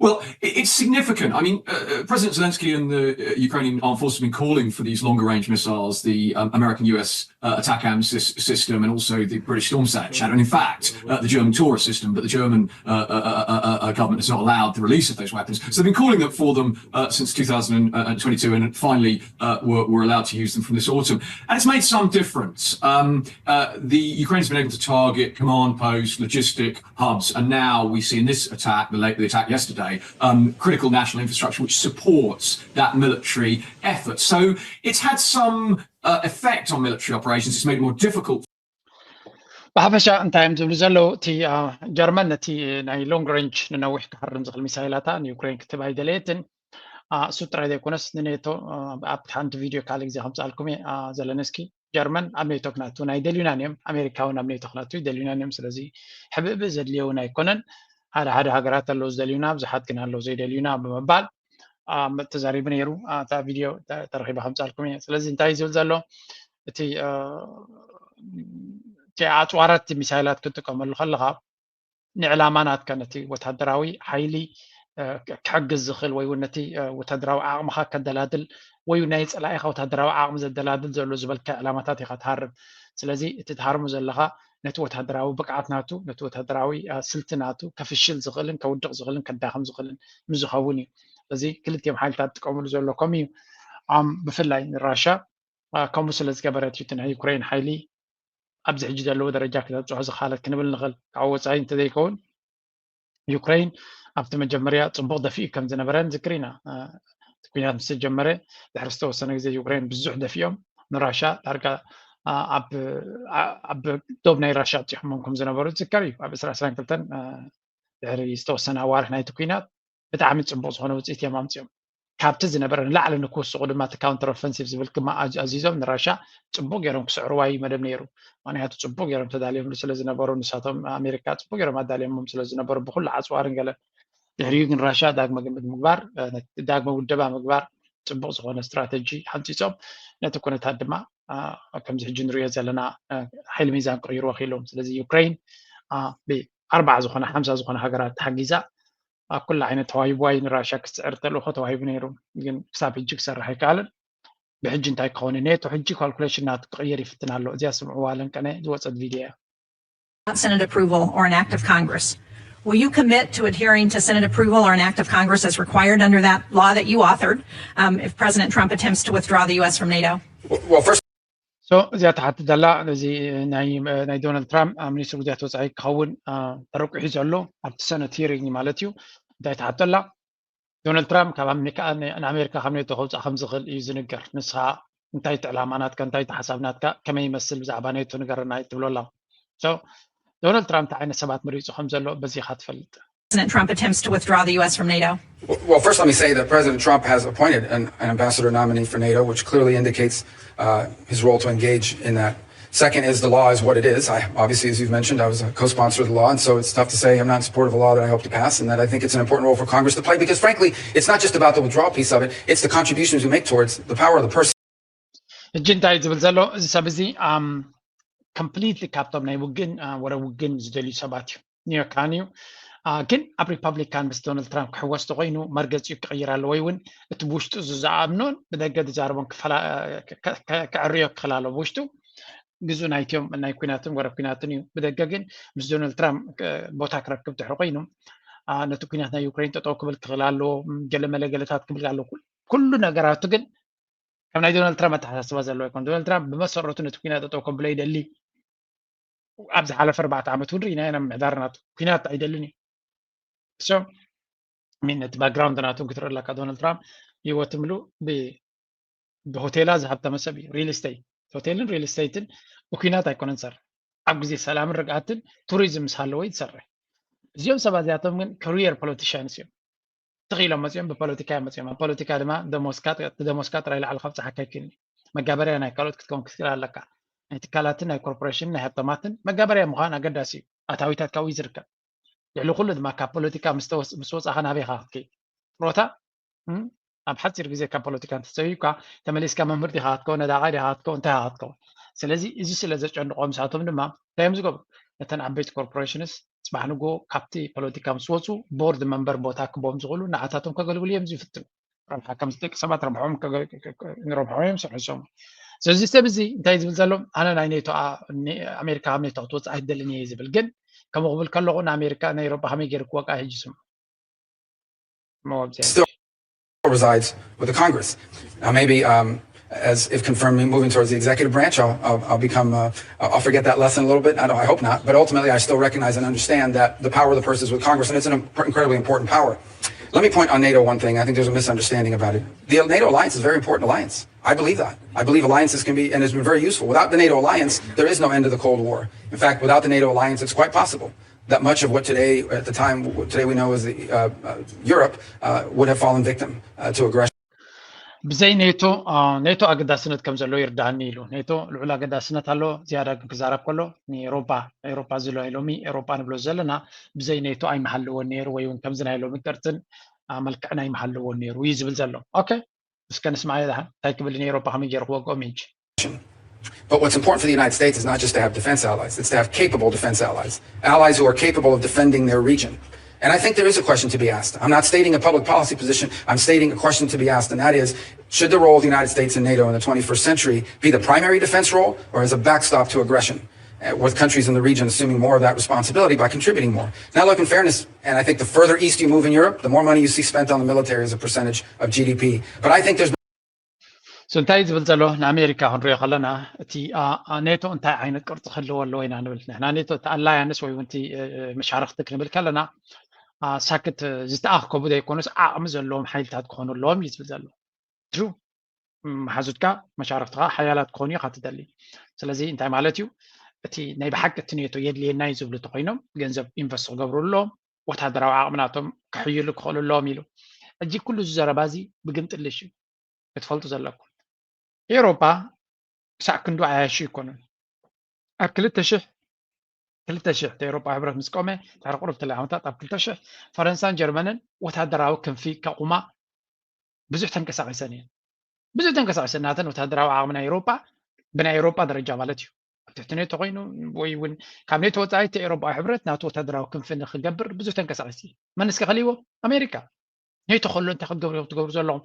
Well, it's significant. I mean, uh, President Zelensky and the uh, Ukrainian armed forces have been calling for these longer range missiles, the um, American U S uh, attack am system, and also the British Storm Shadow. And in fact, uh, the German Taurus system, but the German uh, uh, uh, uh, government has not allowed the release of those weapons. So they've been calling for them uh, since two thousand twenty-two, and finally uh, were, were allowed to use them from this autumn. And it's made some difference. Um, uh, the Ukraine's been able to target command posts, logistic hubs, and now we see in this attack, the, late, the attack yesterday, um, critical national infrastructure, which supports that military effort. So it's had some uh, effect on military operations. It's made it more difficult. ብሓፈሻ እንታይ እዮም ዝብሉ ዘለዉ? እቲ ጀርመን ነቲ ናይ long range ንነዊሕ ክሃርም ዝኽእል ሚሳይላታ ንዩክሬን ክትህብ ኣይደለየትን። እሱ ጥራይ ዘይኮነስ ንኔቶ ኣብ ሓንቲ ቪድዮ ካልእ ግዜ ከምፅኣልኩም እየ። ዘለንስኪ ጀርመን ኣብ ኔቶ ክነቱ ኣይደልዩናን እዮም፣ ኣሜሪካ እውን ኣብ ኔቶ ክነቱ ኣይደልዩናን እዮም። ስለዚ ሕብእብእ ዘድልዮ እውን ኣይኮነን። ሓደ ሓደ ሃገራት ኣለዉ ዝደልዩና፣ ብዙሓት ግን ኣለዉ ዘይደልዩና ብምባል ተዛሪቡ ነይሩ። እታ ቪድዮ ተረኺባ ከምፅኣልኩም እየ። ስለዚ እንታይ ዝብል ዘሎ እቲ ኣፅዋራት ሚሳይላት ክንጥቀመሉ ከለካ ንዕላማ ናትካ ነቲ ወታደራዊ ሓይሊ ክሕግዝ ዝኽእል ወይ እውን ነቲ ወታደራዊ ዓቕምኻ ከደላድል ወይ ናይ ፀላኢኻ ወታደራዊ ዓቕሚ ዘደላድል ዘሎ ዝበልካ ዕላማታት ኢኻ ትሃርም። ስለዚ እቲ ትሃርሙ ዘለኻ ነቲ ወታደራዊ ብቅዓት ናቱ፣ ነቲ ወታደራዊ ስልቲ ናቱ ከፍሽል ዝኽእልን ከውድቕ ዝኽእልን ከዳኽም ዝኽእልን ምዝኸውን እዩ። እዚ ክልቲኦም ሓይልታት ጥቀምሉ ዘሎ ከምኡ እዩ። ብፍላይ ንራሻ ከምኡ ስለ ዝገበረት እዩ እቲ ናይ ዩክሬን ሓይሊ ኣብዚ ሕጂ ዘለዎ ደረጃ ክተብፅሖ ዝኸኣለት ክንብል ንኽእል። ካብ ወፃኢ እንተዘይከውን ዩክሬን ኣብቲ መጀመርያ ፅቡቕ ደፊኡ ከም ዝነበረ ንዝክር ኢና። እቲ ኩናት ምስ ተጀመረ ድሕሪ ዝተወሰነ ግዜ ዩክሬን ብዙሕ ደፊኦም ንራሻ ዳርጋ ኣብ ዶብ ናይ ራሻ ኣብፂሖሞም ከም ዝነበሩ ዝዝከር እዩ። ኣብ ዕስራ ዕስራን ክልተን ድሕሪ ዝተወሰነ ኣዋርሕ ናይቲ ኩናት ብጣዕሚ ፅቡቕ ዝኾነ ውፅኢት እዮም ኣምፅኦም። ካብቲ ዝነበረ ንላዕሊ ንክውስቑ ድማ እቲ ካውንተር ኦፈንሲቭ ዝብል ድማ ኣዚዞም ንራሻ ፅቡቅ ገይሮም ክስዕርዋ እዩ መደብ ነይሩ። ምክንያቱ ፅቡቅ ገይሮም ተዳልዮምሉ ስለ ዝነበሩ ንሳቶም ኣሜሪካ ፅቡቅ ገይሮም ኣዳልዮሞም ስለ ዝነበሩ ብኩሉ ዓፅዋርን ገለ ድሕሪኡ ግን ራሻ ዳግመ ግምት ምግባር ዳግመ ውደባ ምግባር ፅቡቅ ዝኮነ ስትራተጂ ሓንፂፆም ነቲ ኩነታት ድማ ከምዚ ሕጂ ንሪኦ ዘለና ሓይሊ ሚዛን ክቅይርዎ ክኢሎም። ስለዚ ዩክሬን ብኣርባዓ ዝኮነ ሓምሳ ዝኮነ ሃገራት ተሓጊዛ ኣብ ኩሉ ዓይነት ተዋሂብዋ እዩ ንራሻ ክስዕር ተልእኮ ተዋሂቡ ነይሩ። ግን ክሳብ ሕጂ ክሰርሕ ኣይከኣልን። ብሕጂ እንታይ ክኸውን ኔቶ ሕጂ ካልኩሌሽን ናቱ ክቕይር ይፍትን ኣሎ። እዚኣ ስምዕዋ ለንቀነ ዝወፀት ቪድዮ እያ። Senate approval or an act of Congress. Will you commit to adhering to Senate approval or an act of Congress as required under that law that you authored um, if President Trump attempts to withdraw the U S from NATO? Well, first, so እዚኣ ትሓትት ዘላ እዚ ናይ ዶናልድ ትራምፕ ሚኒስትር ጉዳያት ወፃኢ ክኸውን ተረቂሑ ዘሎ ኣብቲ ሰነት ሂሪንግ ማለት እዩ። እንታይ ትሓቶ ኣላ? ዶናልድ ትራምፕ ካብ ንኣሜሪካ ካብ ኔቶ ከውፅኣ ከም ዝኽእል እዩ ዝንገር። ንስኻ እንታይ እቲ ዕላማ ናትካ እንታይ እቲ ሓሳብ ናትካ ከመይ ይመስል ብዛዕባ ኔቶ ንገረና እዩ ትብሎ ኣላ። ዶናልድ ትራምፕ እንታይ ዓይነት ሰባት መሪፁ ከም ዘሎ በዚኻ ትፈልጥ። President Trump attempts to withdraw the U S from NATO. Well, first, let me say that President Trump has appointed an, an ambassador nominee for NATO, which clearly indicates uh, his role to engage in that. Second is the law is what it is. I, obviously, as you've mentioned, I was a co-sponsor of the law, and so it's tough to say I'm not in support of a law that I hope to pass and that I think it's an important role for Congress to play because, frankly, it's not just about the withdrawal piece of it, it's the contributions you make towards the power of the purse. ሕጂ እንታይ ዝብል ዘሎ እዚ ሰብ እዚ ኮምፕሊትሊ ካብቶም ናይ ውግን ወረ ውግን ዝደልዩ ሰባት እዩ። ኒዮካን እዩ። ግን ኣብ ሪፐብሊካን ምስ ዶናልድ ትራምፕ ክሕወስ ተኮይኑ መርገፂኡ ክቅይር ኣለዎ ወይ እውን እቲ ብውሽጡ ዝኣምኖን ብደገ ዝዛረቦን ክዕርዮ ክኽእል ኣለዎ። ብውሽጡ ግዙ ናይትዮም ናይ ኩናትን ወረ ኩናትን እዩ። ብደገ ግን ምስ ዶናልድ ትራምፕ ቦታ ክረክብ ድሕሪ ኮይኑ ነቲ ኩናት ናይ ዩክሬን ጠጠው ክብል ክኽእል ኣለዎ። ገለመለ ገለታት ክብል ኣለዎ። ኩሉ ነገራቱ ግን ከም ናይ ዶናልድ ትራምፕ ኣተሓሳስባ ዘለዎ ኣይኮን። ዶናልድ ትራምፕ ብመሰረቱ ነቲ ኩናት ጠጠው ከብሎ ይደሊ። ኣብ ዝሓለፈ ኣርባዕተ ዓመት እውን ርኢና ኢና ምሕዳር ናቱ ኩናት ኣይደልን እዩ። ሶ ሚን ነቲ ባክግራውንድ ናቱ ክትርኢ ኣለካ። ዶናልድ ትራምፕ ህይወት ምሉ ብሆቴላ ዝሃብተመ ሰብ እዩ። ሪል ስቴት ሆቴልን ሪል ስቴትን ብኩናት ኣይኮነን ዝሰርሕ። ኣብ ግዜ ሰላምን ርግኣትን ቱሪዝም ምስ ሃለወ እዩ ዝሰርሕ። እዚኦም ሰባት እዚኣቶም ግን ካሪየር ፖለቲሽያንስ እዮም። ትኽኢሎም መፂኦም ብፖለቲካ እዮም መፂኦም። ኣብ ፖለቲካ ድማ ደሞዝካ ደሞዝካ ጥራይ ላዕሊ ከብፅሓካ ኣይክእልን እዩ። መጋበርያ ናይ ካልኦት ክትከውን ክትክእል ኣለካ። ናይ ትካላትን ናይ ኮርፖሬሽንን ናይ ሃብታማትን መጋበርያ ምዃን ኣገዳሲ እዩ። ኣታዊታት ካብኡ እዩ ዝርከብ። ልዕሊ ኩሉ ድማ ካብ ፖለቲካ ምስ ወፃእካ ናበይ ኢኻ ክትከይድ? ጥሮታ ኣብ ሓፂር ግዜ ካብ ፖለቲካ እንተሰቢብካ ተመሊስካ መምህር ዲኻ ክትከውን፣ ነዳቓይ ዲኻ ክትከውን፣ እንታይ ኢኻ ክትከውን? ስለዚ እዚ ስለ ዘጨንቖም ንሳቶም ድማ እንታይ እዮም ዝገብሩ? ነተን ዓበይቲ ኮርፖሬሽንስ ፅባሕ ንግሆ ካብቲ ፖለቲካ ምስ ወፁ ቦርድ መንበር ቦታ ክቦም ዝኽእሉ ንዓታቶም ከገልግሉ እዮም ዝፍትኑ። ረብሓ ከምዚ ደቂ ሰባት ረብሖም ረብሖም እዮም ስርሕሶም። ስለዚ ሰብ እዚ እንታይ ዝብል ዘሎ ኣነ ናይ ኔቶ ኣሜሪካ ካብ ኔቶ ክትወፅእ ኣይደልን እየ ዝብል ግን ከምኡ ክብል ከለኹ ንኣሜሪካ ናይ ኤሮጳ ከመይ ገይሩ ክወቃ ሕጂ ስም still resides with the Congress. Now, maybe um, as if confirming moving towards the executive branch, I'll, I'll, I'll become, uh, I'll forget that lesson a little bit. I, don't, I hope not. But ultimately, I still recognize and understand that the power of the purse is with Congress, and it's an imp- incredibly important power. Let me point on NATO one thing. I think there's a misunderstanding about it. The NATO alliance is a very important alliance. I believe that. I believe alliances can be, and has been very useful. Without the NATO alliance, there is no end to the Cold War. In fact, without the NATO alliance, it's quite possible that much of what today, at the time, what today we know as the, uh, uh, Europe, uh, would have fallen victim uh, to aggression. ብዘይ ኔቶ ኔቶ ኣገዳስነት ከም ዘሎ ይርዳኒ ኢሉ። ኔቶ ልዑል ኣገዳስነት ኣሎ። ዝያዳ ግን ክዛረብ ከሎ ንኤሮፓ ኤሮፓ ዝሎ ሎሚ ኤሮፓ ንብሎ ዘለና ብዘይ ኔቶ ኣይምሃለዎን ነይሩ ወይ እውን ከምዚ ናይ ሎሚ ቅርፅን መልክዕን ኣይምሃለዎን ነይሩ እዩ ዝብል ዘሎ። ኦኬ፣ እስከ ንስማዕ። እንታይ ክብል ንኤሮፓ ከመይ ገይሩ ክወግኦም እንጂ But what's important for the United States is not just to have defense allies, it's to have capable defense allies, allies who are capable of defending their region. And I think there is a question to be asked. I'm not stating a public policy position, I'm stating a question to be asked, and that is, should the role of the United States in NATO in the twenty-first century be the primary defense role or as a backstop to aggression, uh, with countries in the region assuming more of that responsibility by contributing more? Now, look, in fairness, and I think the further east you move in Europe, the more money you see spent on the military as a percentage of G D P. But I think there's እንታይ ዝብል ዘሎ ንኣሜሪካ ክንሪኦ ከለና እቲ ኔቶ እንታይ ዓይነት ቅርፂ ክህልዎ ኣለዎ ኢና ንብል። ንሕና ኔቶ እቲ ኣላያንስ ወይ እውን እቲ መሻርክቲ ክንብል ከለና ሳክት ዝተኣከቡ ዘይኮኑስ ዓቕሚ ዘለዎም ሓይልታት ክኾኑ ኣለዎም እዩ ዝብል ዘሎ። ትሩ፣ መሓዙትካ መሻርክትካ ሓያላት ክኾኑ ኢኻ ትደሊ። ስለዚ እንታይ ማለት እዩ? እቲ ናይ ብሓቂ እቲ ኔቶ የድልየና እዩ ዝብሉ እንተኮይኖም ገንዘብ ኢንቨስት ክገብሩ ኣለዎም፣ ወታደራዊ ዓቕሚ ናቶም ክሕይሉ ክኽእሉ ኣለዎም ኢሉ። ሕጂ ኩሉ እዚ ዘረባ እዚ ብግምጥልሽ እዩ ክትፈልጡ ዘለኩም። ኤውሮጳ ክሳዕ ክንዱ ዓያሹ ኣይኮኑን። ኣብ ክልተ ሽሕ ክልተ ሽሕ እቲ ኤውሮጳ ሕብረት ምስ ቆመ ድሕሪ ቁሩብ ትለ ዓመታት ኣብ ክልተ ሽሕ ፈረንሳን ጀርመንን ወታደራዊ ክንፊ ከቑማ ብዙሕ ተንቀሳቒሰን እየን። ብዙሕ ተንቀሳቒሰን ናተን ወታደራዊ ዓቕሚ ናይ ኤውሮጳ ብናይ ኤውሮጳ ደረጃ ማለት እዩ ኣብ ትሕቲ ኔቶ ኮይኑ ወይ እውን ካብ ኔቶ ወፃኢ እቲ ኤውሮጳዊ ሕብረት ናቱ ወታደራዊ ክንፊ ንክገብር ብዙሕ ተንቀሳቒሲ። መን እስከ ከልይዎ? ኣሜሪካ። ኔቶ ከሎ እንታይ ክትገብሩ እዮም ትገብሩ ዘለኹም?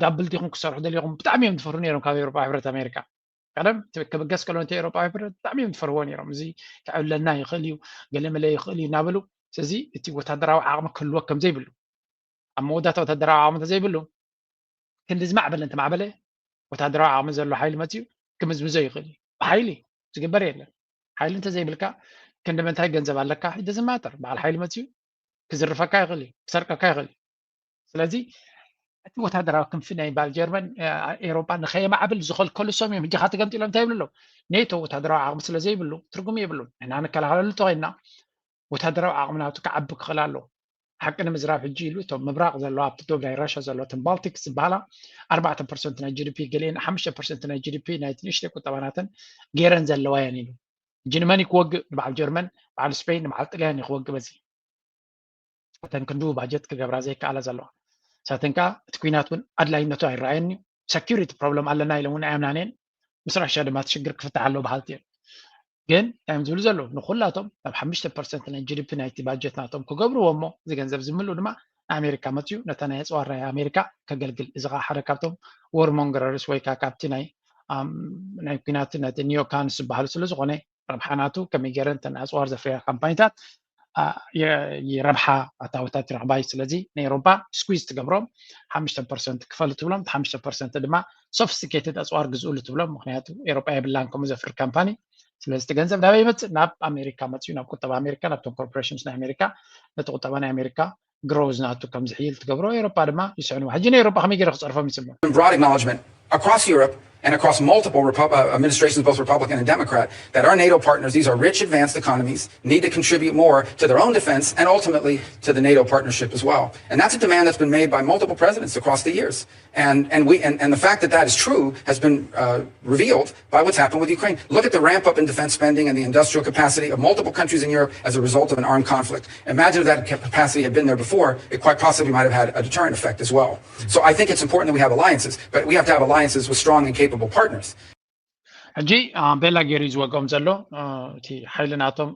ዳብል ዲኹም ክሰርሑ ደሊኹም? ብጣዕሚ እዮም ዝፈርሁ ነይሮም ካብ ኤውሮጳ ሕብረት ኣሜሪካ። ቀደም ክብገስ ከሎ ነቲ ኤውሮጳ ሕብረት ብጣዕሚ እዮም ዝፈርዎ ነይሮም። እዚ ክዕብለና ይኽእል እዩ፣ ገለመለ ይኽእል እዩ እናበሉ። ስለዚ እቲ ወታደራዊ ዓቕሚ ክህልወ ከም ዘይብሉ ኣብ መወዳእታ ወታደራዊ ዓቕሚ እንተዘይብሉ ክንዲ ዝማዕበለ እንተማዕበለ ወታደራዊ ዓቕሚ ዘሎ ሓይሊ መፅኡ ክምዝምዞ ይኽእል እዩ። ብሓይሊ ዝግበር የለን። ሓይሊ እንተዘይብልካ ክንዲ ምንታይ ገንዘብ ኣለካ ሒደ ዝማተር በዓል ሓይሊ መፅኡ ክዝርፈካ ይኽእል እዩ፣ ክሰርቀካ ይኽእል እዩ። ስለዚ እቲ ወታደራዊ ክንፊ ናይ ባል ጀርመን ኤሮጳ ንኸየማዕብል ዝኸልከሉ ሰም እዮም። ሕጂ ካተገምጢሎም እንታይ ይብሉ ኣለዉ? ኔቶ ወታደራዊ ዓቕሚ ስለ ዘይብሉ ትርጉም የብሉን። ንሕና ንከላኸለሉ ተኾይንና ወታደራዊ ዓቕሚ ናቱ ክዓቢ ክኽእል ኣለዎ። ሓቂ ንምዝራብ ሕጂ ኢሉ እቶም ምብራቕ ዘለዋ ኣብቲ ዶብ ናይ ራሻ ዘለዋ እተን ባልቲክስ ዝበሃላ ኣርባዕተ ፐርሰንት ናይ ጂዲፒ ገሊአን ሓሙሽተ ፐርሰንት ናይ ጂዲፒ ናይቲ ንእሽተይ ቁጠባ ናተን ገይረን ዘለዋ እየን ኢሉ። ሕጂ ንመን እዩ ክወግእ? ንበዓል ጀርመን፣ በዓል ስፔን፣ ንበዓል ጥልያን እዩ ክወግእ በዚ። እተን ክንድኡ ባጀት ክገብራ ዘይከኣላ ዘለዋ ሳተን ከዓ እቲ ኩናት እውን ኣድላይነቱ ኣይረኣየን እዩ። ሰኪሪቲ ፕሮብለም ኣለና ኢሎም እውን ኣየምናን እየን። ምስ ራሽያ ድማ እቲ ሽግር ክፍታሕ ኣለዎ በሃልቲ እዮም። ግን እንታይ እዮም ዝብሉ ዘለዉ? ንኩላቶም ናብ ሓሙሽተ ፐርሰንት ናይ ጂዲፒ ናይቲ ባጀት ናቶም ክገብርዎ እሞ እዚ ገንዘብ ዝምልኡ ድማ ንኣሜሪካ መፅዩ ነታ ናይ ኣፅዋር ናይ ኣሜሪካ ከገልግል። እዚ ከዓ ሓደ ካብቶም ወርሞንገረርስ ወይ ከዓ ካብቲ ናይ ናይ ኩናት ነቲ ኒዮካንስ ዝበሃሉ ስለ ዝኾነ ረብሓ ናቱ ከመይ ገይረን እተን ኣፅዋር ዘፍርያ ካምፓኒታት ረብሓ ኣታወታት ይረኽባ እዩ። ስለዚ ንኤሮፓ ስኩዝ ትገብሮም ሓሙሽተ ፐርሰንት ክፈሉ ትብሎም፣ ሓሙሽተ ፐርሰንት ድማ ሶፊስቲኬትድ ኣፅዋር ግዝኡሉ ትብሎም። ምክንያቱ ኤሮፓ የብላን ከምኡ ዘፍሪ ካምፓኒ። ስለዚ እቲ ገንዘብ ናበይ ይመፅእ? ናብ ኣሜሪካ መፅዩ፣ ናብ ቁጠባ ኣሜሪካ፣ ናብቶም ኮርፖሬሽንስ ናይ ኣሜሪካ፣ ነቲ ቁጠባ ናይ ኣሜሪካ ግሮዝ ናቱ ከም ዝሕይል ትገብሮ። ኤሮፓ ድማ ይስዕንዋ። ሕጂ ንኤሮፓ ከመይ ገይረ ክፀርፎም ይፅምም? Broad acknowledgement across Europe and across multiple Repu- uh, administrations, both Republican and Democrat, that our NATO partners, these are rich, advanced economies, need to contribute more to their own defense and ultimately to the NATO partnership as well. And that's a demand that's been made by multiple presidents across the years. And, and, we, and, and the fact that that is true has been uh, revealed by what's happened with Ukraine. Look at the ramp up in defense spending and the industrial capacity of multiple countries in Europe as a result of an armed conflict. Imagine if that capacity had been there before, it quite possibly might have had a deterrent effect as well. So I think it's important that we have alliances, but we have to have alliances with strong and capable partners. ሕጂ ቤላ ገይሩ እዩ ዝወግኦም ዘሎ። እቲ ሓይሊ ናቶም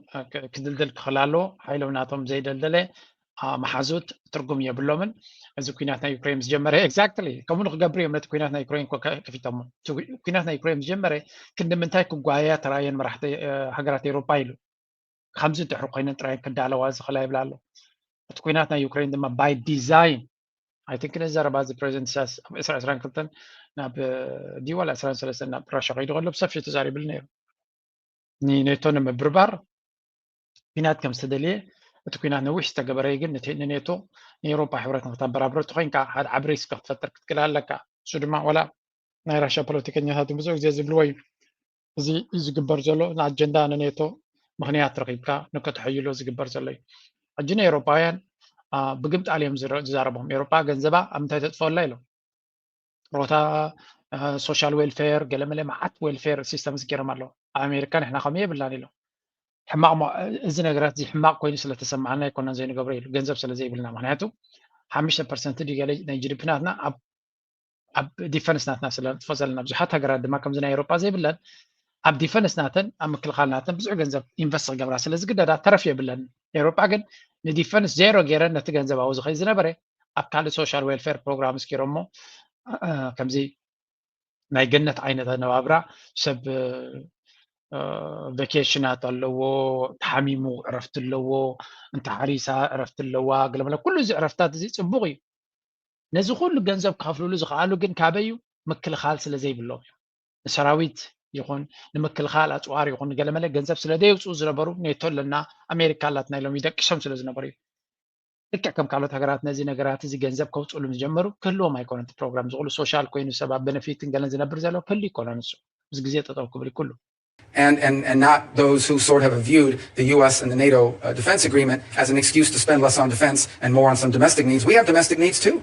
ክድልድል ክኽእል ኣለዎ። ሓይሎም ናቶም ዘይደልደለ መሓዙት ትርጉም የብሎምን። እዚ ኩናት ናይ ዩክሬን ምስ ጀመረ exactly ከምኡ ንክገብሩ እዮም ነቲ ኩናት ናይ ዩክሬን ከፊቶሞ። ኩናት ናይ ዩክሬን ምስ ጀመረ ክንዲ ምንታይ ክጓየያ ተራእየን መራሕቲ ሃገራት ኤሮፓ ኢሉ። ከምዚ ድሕሪ ኮይነን ጥራይ ክዳለዋ ዝኽእላ ይብላ ኣሎ። እቲ ኩናት ናይ ዩክሬን ድማ by design I think ነዚ ዘረባ እዚ ፕሬዚደንት ኢሳያስ ኣብ ዕስራ ዕስራን ክልተን ናብ ድዩ ዋላ ዕስራን ሰለስተን ናብ ራሻ ከይዱ ከሎ ብሰፊሑ ተዛሪብሉ ነይሩ። ንኔቶ ንምብርባር ኩናት ከም ዝተደልየ እቲ ኩናት ነዊሕ ዝተገበረ እዩ። ግን ንኔቶ ንኤውሮፓ ሕብረት ንክተበራብሮ ተኮይንካ ሓደ ዓብ ሪስክ ክትፈጥር ክትክእል ኣለካ። እሱ ድማ ዋላ ናይ ራሻ ፖለቲከኛታት ብዙሕ ግዜ ዝብልዎ እዩ። እዚ እዩ ዝግበር ዘሎ ንኣጀንዳ ንኔቶ ምኽንያት ረኺብካ ንክትሕይሎ ዝግበር ዘሎ እዩ። ሕጂ ንኤውሮጳውያን ብግምጣል እዮም ዝዛረቦም። ኤውሮጳ ገንዘባ ኣብ ምንታይ ተጥፈላ ኢሎም፣ ጥሮታ፣ ሶሻል ዌልፌር፣ ገለመለ መዓት ዌልፌር ሲስተምስ ገይሮም ኣለዉ። ኣብ ኣሜሪካ ንሕና ከምኡ የብልናን ኢሎም። ሕማቕ እዚ ነገራት እዚ ሕማቕ ኮይኑ ስለተሰማዓና ኣይኮነን ዘይንገብሮ ኢሉ፣ ገንዘብ ስለ ዘይብልና። ምክንያቱ ሓሙሽተ ፐርሰንት ድዩ ገለ ናይ ጂ ዲ ፒ ናትና ኣብ ዲፈንስ ናትና ስለ ንጥፎ ዘለና፣ ብዙሓት ሃገራት ድማ ከምዚ ናይ ኤውሮጳ ዘይብለን ኣብ ዲፈንስ ናተን ኣብ ምክልኻል ናተን ብዙሕ ገንዘብ ኢንቨስት ክገብራ ስለ ዝግደዳ ተረፍ የብለን። ኤውሮጳ ግን ንዲፈንስ ዜሮ ገይረን ነቲ ገንዘብ ኣብኡ ዝኸይ ዝነበረ ኣብ ካልእ ሶሻል ዌልፌር ፕሮግራምስ ገይሮሞ ከምዚ ናይ ገነት ዓይነት ኣነባብራ ሰብ ቨኬሽናት ኣለዎ፣ ተሓሚሙ ዕረፍቲ ኣለዎ፣ እንተ ሓሪሳ ዕረፍቲ ኣለዋ፣ ገለመለ ኩሉ እዚ ዕረፍታት እዚ ፅቡቕ እዩ። ነዚ ኩሉ ገንዘብ ክኸፍልሉ ዝኸኣሉ ግን ካበይ እዩ? ምክልኻል ስለ ዘይብሎም እዩ። ንሰራዊት ይኹን ንምክልኻል ኣፅዋር ይኹን ገለመለ ገንዘብ ስለ ዘየውፅኡ ዝነበሩ ኔቶ ኣለና ኣሜሪካ ኣላትና ኢሎም ይደቅሶም ስለ ዝነበሩ እዩ። ልክዕ ከም ካልኦት ሃገራት ነዚ ነገራት እዚ ገንዘብ ከውፅሉ ዝጀመሩ ክህልዎም ኣይኮነን። እቲ ፕሮግራም ዝኩሉ ሶሻል ኮይኑ ሰብ ኣብ በነፊትን ገለን ዝነብር ዘሎ ክህሉ ይኮነን። ንሱ ምስ ግዜ ጠጠው ክብል ይኩሉ and, and, and not those who sort of have viewed the U S and the NATO uh, defense agreement as an excuse to spend less on defense and more on some domestic needs. We have domestic needs too.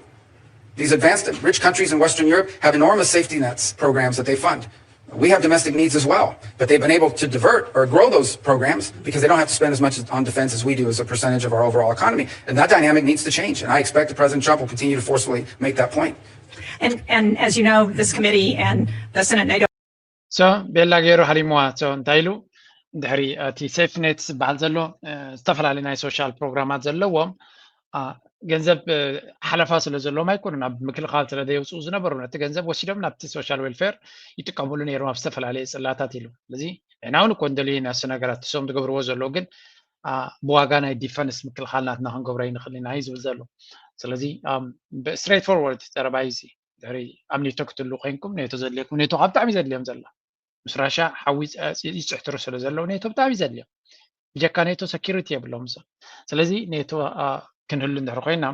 These advanced, rich countries in Western Europe have enormous safety nets programs that they fund. We have domestic needs as well, but they've been able to divert or grow those programs because they don't have to spend as much on defense as we do as a percentage of our overall economy. And that dynamic needs to change. And I expect that President Trump will continue to forcefully make that point. And, and as you know, this committee and the Senate NATO ሶ ቤላ ገይሩ ሃሪምዋ። ሶ እንታይ ኢሉ ድሕሪ እቲ ሴፍትኔት ዝበሃል ዘሎ ዝተፈላለዩ ናይ ሶሻል ፕሮግራማት ዘለዎም ገንዘብ ሓለፋ ስለ ዘለዎም ኣይኮኑን ኣብ ምክልኻል ስለ ዘየውፅኡ ዝነበሩ ነቲ ገንዘብ ወሲዶም ናብቲ ሶሻል ዌልፌር ይጥቀምሉ ነይሮም ኣብ ዝተፈላለየ ፅላታት ኢሉ። ስለዚ ንሕና እውን እኮ እንደልዩ ኢና እሱ ነገራት እሶም ዝገብርዎ ዘለዉ ግን ብዋጋ ናይ ዲፈንስ ምክልኻል ናትና ክንገብሮ ይንኽእል ኢና እዩ ዝብል ዘሎ። ስለዚ ስትሬት ፎርወርድ ዘረባ እዩ እዚ። ድሕሪ ኣብ ኔቶ ክትህልዉ ኮይንኩም ኔቶ ዘድልየኩም ኔቶ ካብ ብጣዕሚ ዘድልዮም ዘላ ምስ ራሻ ሓዊ ይፅሕትሩ ስለ ዘለዉ ኔቶ ብጣዕሚ ዘድልዮም ብጀካ ኔቶ ሰኪሪቲ የብሎም እዞም። ስለዚ ኔቶ ክንህሉ እንድሕር ኮይና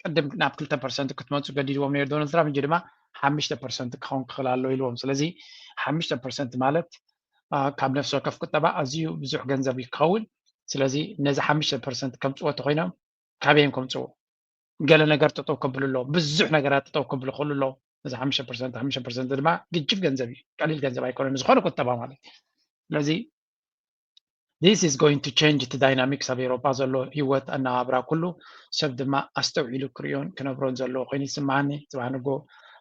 ቅድም ናብ ክልተ ፐርሰንት ክትመፁ ገዲድዎም ነይሩ ዶናልድ ትራምፕ እንጂ ድማ ሓሙሽተ ፐርሰንት ክኸውን ክኽእል ኣሎ ኢልዎም። ስለዚ ሓሙሽተ ፐርሰንት ማለት ካብ ነፍሲ ወከፍ ቁጠባ ኣዝዩ ብዙሕ ገንዘብ እዩ ክኸውን። ስለዚ ነዚ ሓሙሽተ ፐርሰንት ከምፅዎ ተኮይኖም ካበይ እዮም ከምፅዎ? ገለ ነገር ጠጠው ከብሉ ኣለዎም። ብዙሕ ነገራት ጠጠው ከብሉ ክኽእሉ ኣለዎም። ነዚ ሓሙሽተ ፐርሰንት ሓሙሽተ ፐርሰንት ድማ ግጅፍ ገንዘብ እዩ፣ ቀሊል ገንዘብ ኣይኮነን ዝኾነ ቁጠባ ማለት። ስለዚ this is going to change እቲ ዳይናሚክስ ኣብ ኤውሮጳ ዘሎ ህይወት ኣነባብራ ኩሉ ሰብ ድማ ኣስተውዒሉ ክርእዮን ክነብሮን ዘለዎ ኮይኑ ይስምዓኒ። ጽባሕ ንጎ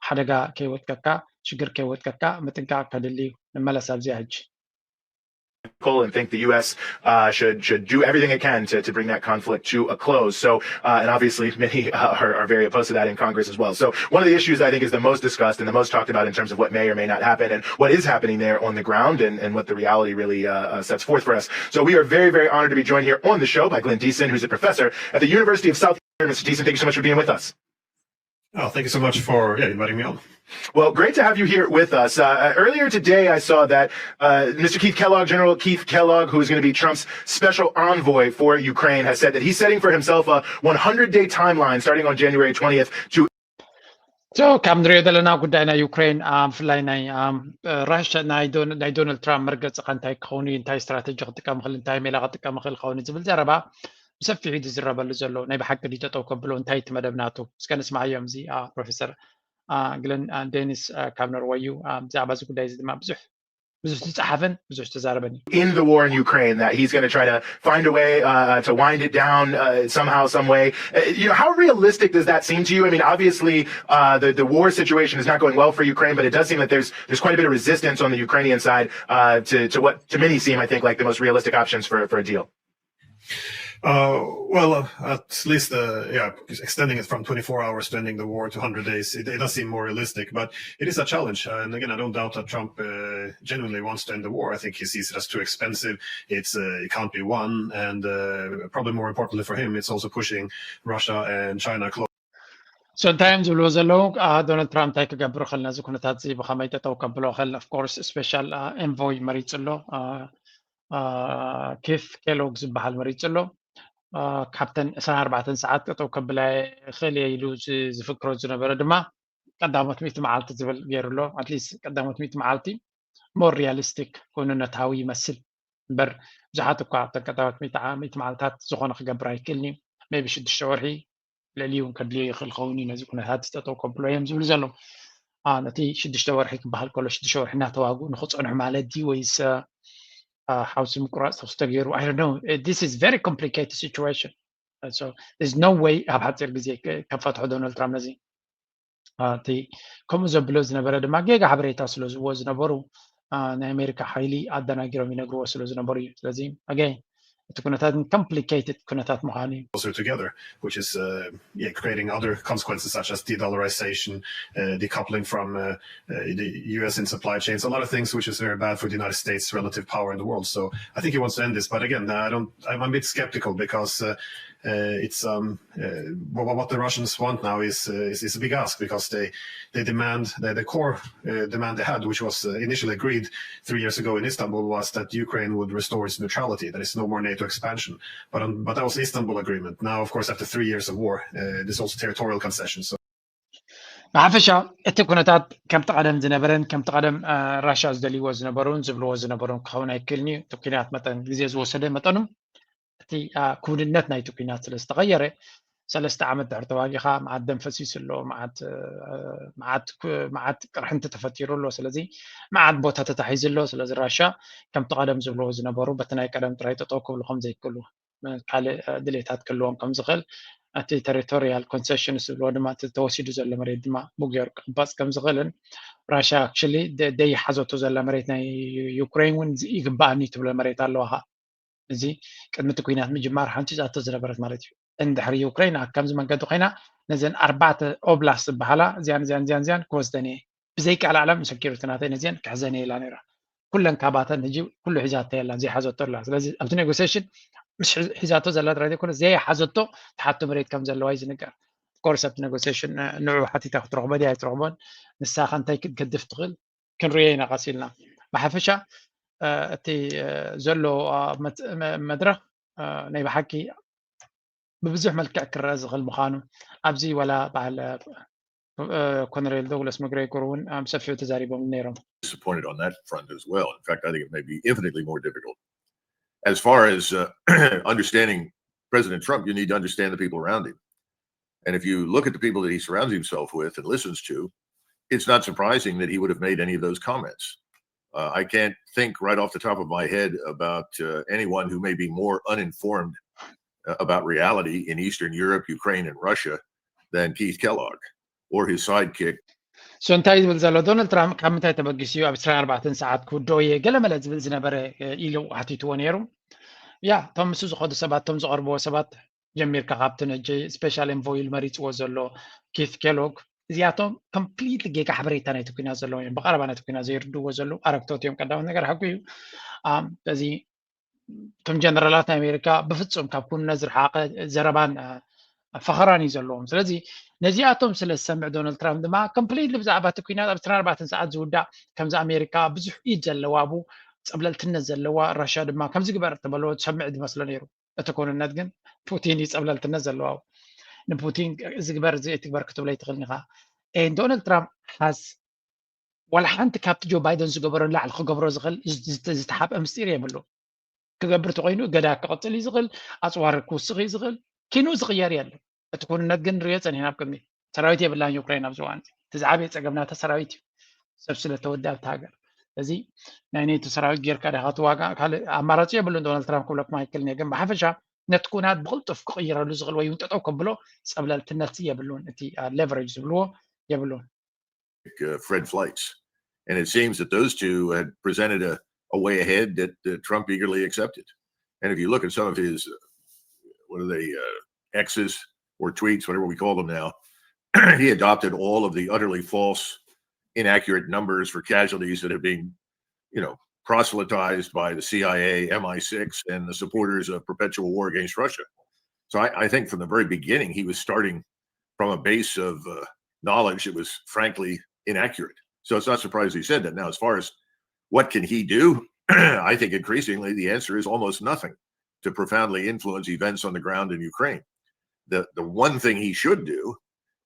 ሓደጋ ከይወጥቀካ ሽግር ከይወጥቀካ ምጥንቃቕ ከድሊ እዩ። ንመለስ ኣብዚኣ ሕጂ። And think the U S uh, should should do everything it can to, to bring that conflict to a close. So, uh, and obviously, many uh, are, are very opposed to that in Congress as well. So, one of the issues I think is the most discussed and the most talked about in terms of what may or may not happen and what is happening there on the ground and, and what the reality really uh, uh, sets forth for us. So, we are very, very honored to be joined here on the show by Glenn Deason, who's a professor at the University of South Carolina. Mister Deason, thank you so much for being with us. Oh, thank you so much for yeah, inviting me on. Well, great to have you here with us. Uh, earlier today, I saw that uh, Mister Keith Kellogg, General Keith Kellogg, who is going to be Trump's special envoy for Ukraine, has said that he's setting for himself a one hundred day timeline starting on January twentieth to So, ካብ ንሪኦ ዘለና ጉዳይ ናይ ዩክሬን ብፍላይ ናይ ራሽያ ናይ ዶናልድ ትራምፕ መርገፂ ከ እንታይ ክኸውን እዩ፣ እንታይ ስትራተጂ ክጥቀም ይኽእል፣ እንታይ ሜላ ክጥቀም ይኽእል ክኸውን ዝብል ዘረባ ብሰፊሑ ዝዝረበሉ ዘሎ ናይ ብሓቂ ድዩ ጠጠው ከብሎ እንታይ እቲ መደብ ናቱ እስከ ንስማዓዮም እዚ ፕሮፌሰር ግለን ዴኒስ ካብ ኖርወይ እዩ። ብዛዕባ እዚ ጉዳይ እዚ ድማ ብዙሕ ብዙሕ ዝተፃሓፈን ብዙሕ ዝተዛረበን እዩ። in the war in Ukraine that he's going to try to find a way uh, to wind it down uh, somehow, some way. Uh, you know, how realistic does that seem to you? I mean, obviously, uh, the, the war situation is not going well for Ukraine, but it does seem that there's there's quite a bit of resistance on the Ukrainian side uh, to to what to many seem, I think, like the most realistic options for for a deal. Uh, well, uh, at least, uh, yeah, extending it from twenty-four hours to ending the war to one hundred days, it, it does seem more realistic, but it is a challenge. Uh, and again, I don't doubt that Trump uh, genuinely wants to end the war. I think he sees it as too expensive. It's uh, it can't be won, and uh, probably more importantly for him, it's also pushing Russia and China closer. So እንታይ እዮም ዝብልዎ ዘለዉ? ዶናልድ ትራምፕ እንታይ ክገብር ይኽእል፣ ነዚ ኩነታት እዚ ብኸመይ ጠጠው ከብሎ ይኽእል? Of course special envoy መሪጹ ኣሎ። ኬፍ ኬሎግ ዝበሃል መሪጹ ኣሎ። ካብተን ዕስራን ኣርባዕተን ሰዓት ጠጠው ከብላ ይኽእል እየ ኢሉ ዝፍክሮ ዝነበረ ድማ ቀዳሞት ሚእቲ መዓልቲ ዝብል ገይሩ ኣሎ። ኣትሊስት ቀዳሞት ሚእቲ መዓልቲ more realistic ክውንነታዊ ይመስል። እምበር ብዙሓት እኳ ኣብተን ቀዳማት ሚእቲ መዓልታት ዝኾነ ክገብር ኣይክእልን እዩ። ቢ ሽዱሽተ ወርሒ ልዕሊ እውን ከድልዮ ይኽእል ኸውን እዩ ነዚ ኩነታት ጠጠው ከብሎ እዮም ዝብሉ ዘለዉ። ነቲ ሽዱሽተ ወርሒ ክበሃል ከሎ ሽዱሽተ ወርሒ እናተዋግኡ ንክፀንሑ ማለት ድዩ ወይስ ሓውሲ ምቁራፅ ተኩስ ተገይሩ? I don't know. This is very complicated situation. So there's no way ኣብ ሓፂር ግዜ ከፈትሖ ዶናልድ ትራምፕ ነዚ። እቲ ከምኡ ዘብሎ ዝነበረ ድማ ጌጋ ሓበሬታ ስለ ዝህብዎ ዝነበሩ ናይ ኣሜሪካ ሓይሊ ኣደናጊሮም ይነግርዎ ስለ ዝነበሩ እዩ። ስለዚ ኣገ እቲ ኩነታት complicated ኩነታት ምዃኑ እዩ። Closer together, which is uh, yeah, creating other consequences such as de-dollarization, uh, decoupling from uh, uh, the U S in supply chains, a lot of things which is very bad for the United States' relative power in the world. So I think he wants to end this, but again, I don't. I'm a bit skeptical because uh, uh, it's um, uh, what, what the Russians want now is, uh, is is a big ask because they they demand the, the core uh, demand they had, which was uh, initially agreed three years ago in Istanbul, was that Ukraine would restore its neutrality. There is no more NATO expansion. But um, but that was the Istanbul agreement. Now, of course, after three years of war, uh, there's also territorial concessions. So ብሓፈሻ እቲ ኩነታት ከምቲ ቀደም ዝነበረን ከምቲ ቀደም ራሻ ዝደልይዎ ዝነበሩን ዝብልዎ ዝነበሩን ክኸውን ኣይክእልን እዩ። እቲ ኩናት መጠን ግዜ ዝወሰደ መጠኑ እቲ ክውንነት ናይቲ ኩናት ስለ ዝተቐየረ ሰለስተ ዓመት ድሕር ተዋጊኻ መዓት ደም ፈሲሱ ኣሎ፣ መዓት ቅርሕንቲ ተፈጢሩ ኣሎ። ስለዚ መዓት ቦታ ተታሒዙ ኣሎ። ስለዚ ራሻ ከምቲ ቀደም ዝብልዎ ዝነበሩ በቲ ናይ ቀደም ጥራይ ጠጠው ክብሉ ከም ዘይክእሉ ካልእ ድሌታት ክህልዎም ከም ዝኽእል እቲ territorial concessions ዝብልዎ ድማ እቲ ተወሲዱ ዘሎ መሬት ድማ ብጌሩ ክቕባፅ ከም ዝኽእልን ራሽያ actually ደይሓዘቶ ዘላ መሬት ናይ ዩክሬን እውን ይግባኣኒ ትብሎ መሬት ኣለዋ። እዚ ቅድሚ እቲ ኩናት ምጅማር ሓንፂፃቶ ዝነበረት ማለት እዩ። እንድሕሪ ዩክሬን ኣብ ከምዚ መንገዲ ኮይና ነዘን ኣርባዕተ ኦብላስት ዝበሃላ እዚያን እዚያን እዚያን እዚያን ክወስደን እየ ብዘይቃል ዓለም ንሰኪሪቲ ናተይ ነዚአን ክሕዘን እየ ኢላ ነይራ። ኩለን ካባተን ሕጂ ኩሉ ሒዛቶ የላን ዘይሓዘቶ ኣላ። ስለዚ ኣብቲ ኔጎሲሽን ምስ ሒዛቶ ዘላ ጥራይ ዘይኮነ ዘይሓዘቶ ትሓቶ መሬት ከም ዘለዋ እዩ ዝንገር። ኮርስ ኣብቲ ኔጎሲሽን ንዑ ሓቲታ ክትረኽቦ ድያ ኣይትረኽቦን ንሳ ከ እንታይ ክትገድፍ ትኽእል ክንሪኦ ኢና ቀስ ኢልና። ብሓፈሻ እቲ ዘሎ መድረኽ ናይ ብሓቂ ብብዙሕ መልክዕ ክረአ ዝኽእል ምዃኑ ኣብዚ ዋላ በዓል ኮነሬል ዶግላስ መግሬጎር እውን ብሰፊሑ ተዛሪቦም ነይሮም። Disappointed on that front as well. In fact, I think it may be infinitely more difficult. As far as uh, understanding President Trump, you need to understand the people around him. And if you look at the people that he surrounds himself with and listens to, it's not surprising that he would have made any of those comments. Uh, I can't think right off the top of my head about uh, anyone who may be more uninformed uh, about reality in Eastern Europe, Ukraine, and Russia than Keith Kellogg or his sidekick. ሶ እንታይ ዝብል ዘሎ ዶናልድ ትራምፕ ካብ ምንታይ ተበጊሱ እዩ ኣብ ዕስራን ኣርባዕተን ሰዓት ክውድኦ እየ ገለመለ ዝብል ዝነበረ ኢሉ ሓቲትዎ ነይሩ። ያ እቶም ምስ ዝኸዱ ሰባት እቶም ዝቐርብዎ ሰባት ጀሚርካ ካብቲ ነጂ special envoy ኢሉ መሪፅዎ ዘሎ ኪት ኬሎግ እዚኣቶም ኮምፕሊትሊ ጌጋ ሓበሬታ ናይቲ ኩናት ዘለዎም እዮም። ብቐረባ ናይቲ ኩናት ዘይርድእዎ ዘለዉ ኣረግቶት እዮም። ቀዳሞት ነገር ሓቂ እዩ። በዚ እቶም ጀነራላት ናይ ኣሜሪካ ብፍፁም ካብ ኩንነት ዝረሓቐ ዘረባን ፈኸራን እዩ ዘለዎም። ስለዚ ነዚኣቶም ስለ ዝሰምዕ ዶናልድ ትራምፕ ድማ ኮምፕሊትሊ ብዛዕባ እቲ ኩናት ኣብ ዕስራን ኣርባዕተን ሰዓት ዝውዳእ ከምዚ ኣሜሪካ ብዙሕ ኢድ ዘለዋ ብ ፀብለልትነት ዘለዋ ራሽያ ድማ ከምዚ ግበር እተበልዎ ዝሰምዕ ዝመስሎ ነይሩ። እቲ ኩንነት ግን ፑቲን እዩ ፀብለልትነት ዘለዋ። ንፑቲን እዚ ግበር እዚ ኣይትግበር ክትብሎ ኣይትኽእልን ኢኻ። ዶናልድ ትራምፕ ሓዝ ዋላ ሓንቲ ካብቲ ጆ ባይደን ዝገበሮ ላዕሊ ክገብሮ ዝኽእል ዝተሓብአ ምስጢር የብሉ። ክገብር ተኮይኑ እገዳ ክቕፅል እዩ ዝኽእል፣ ኣፅዋር ክውስኽ እዩ ዝኽእል። ኪኑ ዝቕየር የለን። እቲ ኩንነት ግን ንሪኦ ፀኒሕና ኣብ ቅድሚት ሰራዊት የብላን ዩክሬን ኣብዚ እዋን እዚ እቲ ዝዓበየ ፀገም ናታ ሰራዊት እዩ። ሰብ ስለ ተወደ ኣብቲ ሃገር እዚ ናይ ኔቶ ሰራዊት ጌርካ ዲኻ ትዋጋእ ካልእ ኣማራፂ የብሉን። ዶናልድ ትራምፕ ክብለኩም ኣይክእልን እየ ግን ብሓፈሻ ነቲ ኩናት ብቕልጡፍ ክቕይረሉ ዝኽእል ወይ እውን ጠጠው ከብሎ ፀብለልትነት የብሉን። እቲ ሌቨሬጅ ዝብልዎ የብሉን። uh, Fred Fleitz. And it seems that those two had presented a, a way ahead that uh, Trump eagerly accepted. And if you look at some of his, uh, what are they, uh, X's or tweets, whatever we call them now, he adopted all of the utterly false, inaccurate numbers for casualties that have been, you know, proselytized by the C I A, M I six, and the supporters of perpetual war against Russia. So I, I think from the very beginning, he was starting from a base of uh, knowledge that was frankly inaccurate. So it's not surprising he said that. Now, as far as what can he do, I think increasingly the answer is almost nothing to profoundly influence events on the ground in Ukraine. The, the one thing he should do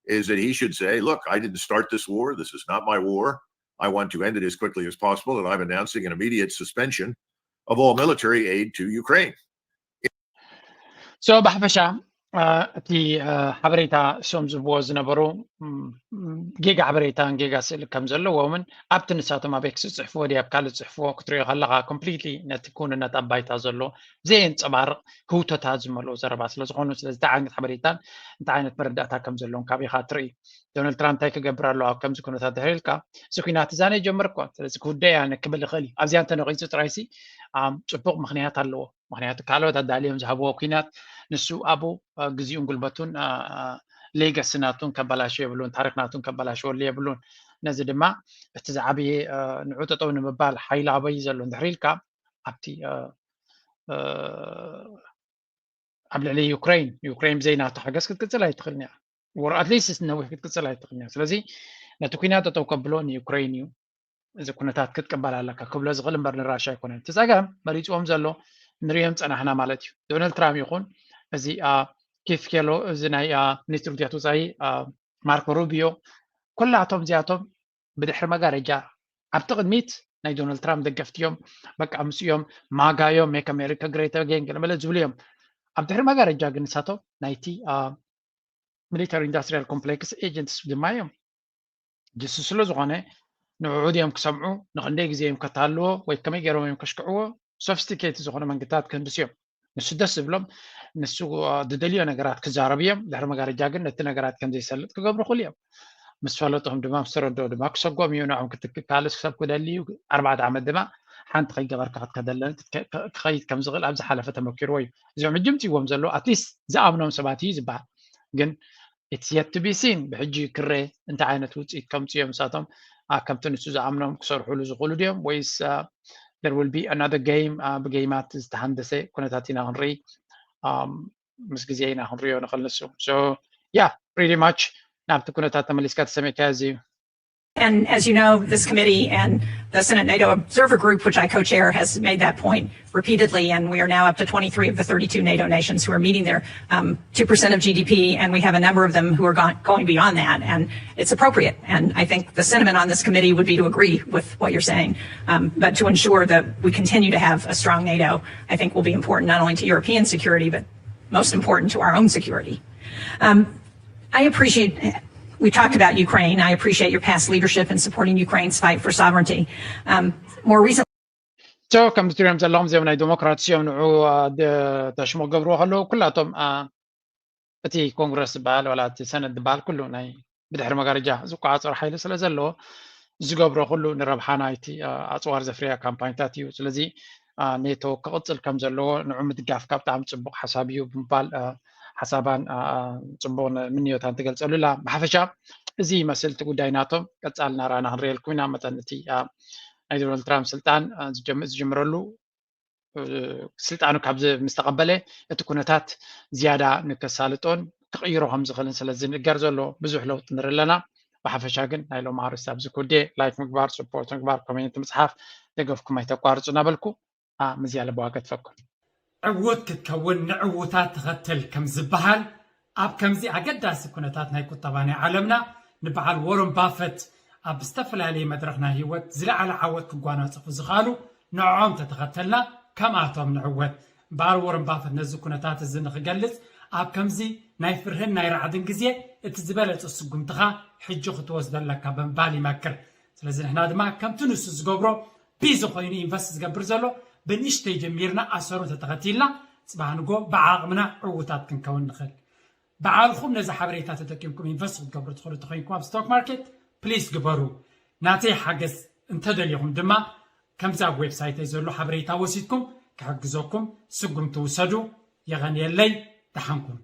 is that he should say, look, I didn't start this war. This is not my war. I want to end it as quickly as possible, and I'm announcing an immediate suspension of all military aid to Ukraine. So ብሓፈሻ እቲ ሓበሬታ እሶም ዝብዎ ዝነበሩ ጌጋ ሓበሬታን ጌጋ ስእሊ ከም ዘለዎምን ኣብቲ ንሳቶም ኣብ ኤክስ ዝፅሕፍዎ ድዩ ኣብ ካልእ ዝፅሕፍዎ ክትሪኦ ከለካ ኮምፕሊትሊ ነቲ ክውንነት ኣብ ባይታ ዘሎ ዘየንፀባርቕ ህውተታ ዝመልኦ ዘረባ ስለ ዝኾኑ ስለዚ እንታይ ዓይነት ሓበሬታን እንታይ ዓይነት መረዳእታ ከም ዘለዎም ካብ ኢኻ ትርኢ። ዶናልድ ትራምፕ እንታይ ክገብር ኣለዎ ኣብ ከምዚ ኩነታት ድሕሪ ኢልካ እዚ ኩናት እዛ ናይ ጀመርኳ ስለዚ ክውደ እያ ክብል ይኽእል እዩ ኣብዚኣ እንተነቂፁ ጥራይሲ ፅቡቕ ምክንያት ኣለዎ። ምክንያቱ ካልኦት ኣዳልዮም ዝሃብዎ ኩናት ንሱ ኣብኡ ግዜኡን ጉልበቱን ሌገሲ ናቱን ከበላሾ የብሉን፣ ታሪክ ናቱን ከበላሽወሉ የብሉን። ነዚ ድማ እቲ ዝዓበየ ንዑ ጠጠው ንምባል ሓይሊ ኣበይ ዘሎ እንድሕር ኢልካ ኣብቲ ኣብ ልዕሊ ዩክሬን ዩክሬን ብዘይ ናቱ ሓገዝ ክትቅፅል ኣይትኽእልን እያ። ወር ኣትሊስት ነዊሕ ክትቅፅል ኣይትኽእልን እያ። ስለዚ ነቲ ኩናት ጠጠው ከብሎ ንዩክሬን እዩ። እዚ ኩነታት ክትቅበል ኣለካ ክብሎ ዝኽእል እምበር ንራሻ ኣይኮነን። እቲ ጸገም መሪፅዎም ዘሎ ንሪኦም ፀናሕና ማለት እዩ። ዶናልድ ትራምፕ ይኹን እዚ ኪፍ ኬሎ እዚ ናይ ሚኒስትሪ ጉዳያት ወፃኢ ማርኮ ሩቢዮ ኩላቶም እዚኣቶም ብድሕሪ መጋረጃ ኣብቲ ቅድሚት ናይ ዶናልድ ትራምፕ ደገፍቲ እዮም። በቃ ምስ እዮም ማጋ እዮም make America great again ገለ መለ ዝብሉ እዮም። ኣብ ድሕሪ መጋረጃ ግን ንሳቶም ናይቲ ሚሊተሪ ኢንዳስትሪያል ኮምፕሌክስ ኤጀንትስ ድማ እዮም። ጅሱ ስለ ዝኾነ ንዕዑ ድዮም ክሰምዑ ንክንደይ ግዜ እዮም ከተሃልዎ ወይ ከመይ ገይሮም እዮም ከሽክዕዎ ሶፊስቲኬት ዝኾነ መንግታት ክህንድሱ እዮም። ንሱ ደስ ዝብሎም ንሱ ዝደልዮ ነገራት ክዛረቡ እዮም። ድሕሪ መጋረጃ ግን ነቲ ነገራት ከም ዘይሰልጥ ክገብሩ ክእሉ እዮም። ምስ ፈለጦም ድማ ምስ ተረድኦ ድማ ክሰጎም እዩ ንዕኦም ክትክካልስ ክሰብ ክደሊ እዩ። ኣርባዕተ ዓመት ድማ ሓንቲ ከይገበርካ ክትከደለን ክኸይድ ከም ዝኽእል ኣብ ዝሓለፈ ተመኪርዎ እዩ። እዚኦም ሕጂ ምፅዎም ዘለዉ ኣትሊስት ዝኣምኖም ሰባት እዩ ዝበሃል። ግን it's yet to be seen ብሕጂ ክረ እንታይ ዓይነት ውፅኢት ከምፅኡ እዮም ንሳቶም ከምቲ ንሱ ዝኣምኖም ክሰርሕሉ ዝኽእሉ ድዮም ወይስ there will be another game ብጌማት ዝተሃንደሰ ኩነታት ኢና ክንርኢ ምስ ግዜ ኢና ክንሪኦ ንኽእል ንሱ so yeah pretty much ናብቲ ኩነታት ተመሊስካ ተሰሚዕካ እዚ እዩ And as you know, this committee and the Senate NATO Observer Group, which I co chair, has made that point repeatedly. And we are now up to twenty-three of the thirty-two NATO nations who are meeting their um, two percent of G D P. And we have a number of them who are gone, going beyond that. And it's appropriate. And I think the sentiment on this committee would be to agree with what you're saying. Um, but to ensure that we continue to have a strong NATO, I think will be important not only to European security, but most important to our own security. Um, I appreciate we talked about Ukraine. I appreciate your past leadership in supporting Ukraine's fight for sovereignty. Um, more recently, so ከም ትሪኦም ዘለኹም እዚኦም ናይ ዲሞክራት እዮም ንዑ ተሽሞ ክገብርዎ ከለዉ ኩላቶም እቲ ኮንግረስ ዝበሃል ዋላ እቲ ሰነት ዝበሃል ኩሉ ናይ ብድሕሪ መጋረጃ ዝቋፃፀሩ ሓይሊ ስለ ዘለዎ ዝገብሮ ኩሉ ንረብሓ ናይቲ ኣፅዋር ዘፍርያ ካምፓኒታት እዩ። ስለዚ ኔቶ ክቕፅል ከም ዘለዎ ንዑ ምድጋፍካ ብጣዕሚ ፅቡቕ ሓሳብ እዩ ብምባል ሓሳባን ፅቡቕ ምንዮታን ትገልፀሉ ኣላ። ብሓፈሻ እዚ ይመስል እቲ ጉዳይ ናቶም። ቀፃሊ እናረኣና ክንርእየልኩም ኢና። መጠን እቲ ናይ ዶናልድ ትራምፕ ስልጣን ዝጀምረሉ ስልጣኑ ካብ ምስ ተቐበለ እቲ ኩነታት ዝያዳ ንከሳልጦን ክቕይሮ ከም ዝኽእልን ስለ ዝንገር ዘሎ ብዙሕ ለውጢ ንርኢ ኣለና። ብሓፈሻ ግን ናይ ሎም ኣርእስቲ ኣብዚ ክውዴ ላይክ ምግባር፣ ስፖርት ምግባር፣ ኮሜንት ምፅሓፍ ደገፍኩም ኣይተቋርፁ እናበልኩ ምዝያ ልበዋ ገድፈኩም። ዕዉት ክትከውን ንዕዉታት ተኸተል ከም ዝበሃል ኣብ ከምዚ ኣገዳሲ ኩነታት ናይ ቁጠባ ናይ ዓለምና ንበዓል ዎረን ባፈት ኣብ ዝተፈላለየ መድረኽ ናይ ህይወት ዝለዓለ ዓወት ክጓናፀፉ ዝኽኣሉ ንዕኦም ተተኸተልና ከምኣቶም ንዕወት። እምበኣር ዎረን ባፈት ነዚ ኩነታት እዚ ንክገልፅ ኣብ ከምዚ ናይ ፍርህን ናይ ራዕድን ግዜ እቲ ዝበለፀ ስጉምትኻ ሕጂ ክትወስዶ ኣለካ ብምባል ይመክር። ስለዚ ንሕና ድማ ከምቲ ንሱ ዝገብሮ ቢዚ ኮይኑ ኢንቨስት ዝገብር ዘሎ ብንእሽተይ ጀሚርና ኣሰሩ እንተተኸቲልና ፅባሕ ንጎ ብዓቕምና ዕዉታት ክንከውን ንኽእል። ባዕልኹም ነዚ ሓበሬታ ተጠቂምኩም ኢንቨስት ክትገብሩ ትኽእሉ እንተኮይንኩም ኣብ ስቶክ ማርኬት ፕሊስ ግበሩ። ናተይ ሓገዝ እንተደሊኹም ድማ ከምዚ ኣብ ዌብሳይተይ ዘሎ ሓበሬታ ወሲድኩም ክሕግዘኩም ስጉምቲ ውሰዱ። የቐንየለይ። ደሓንኩም።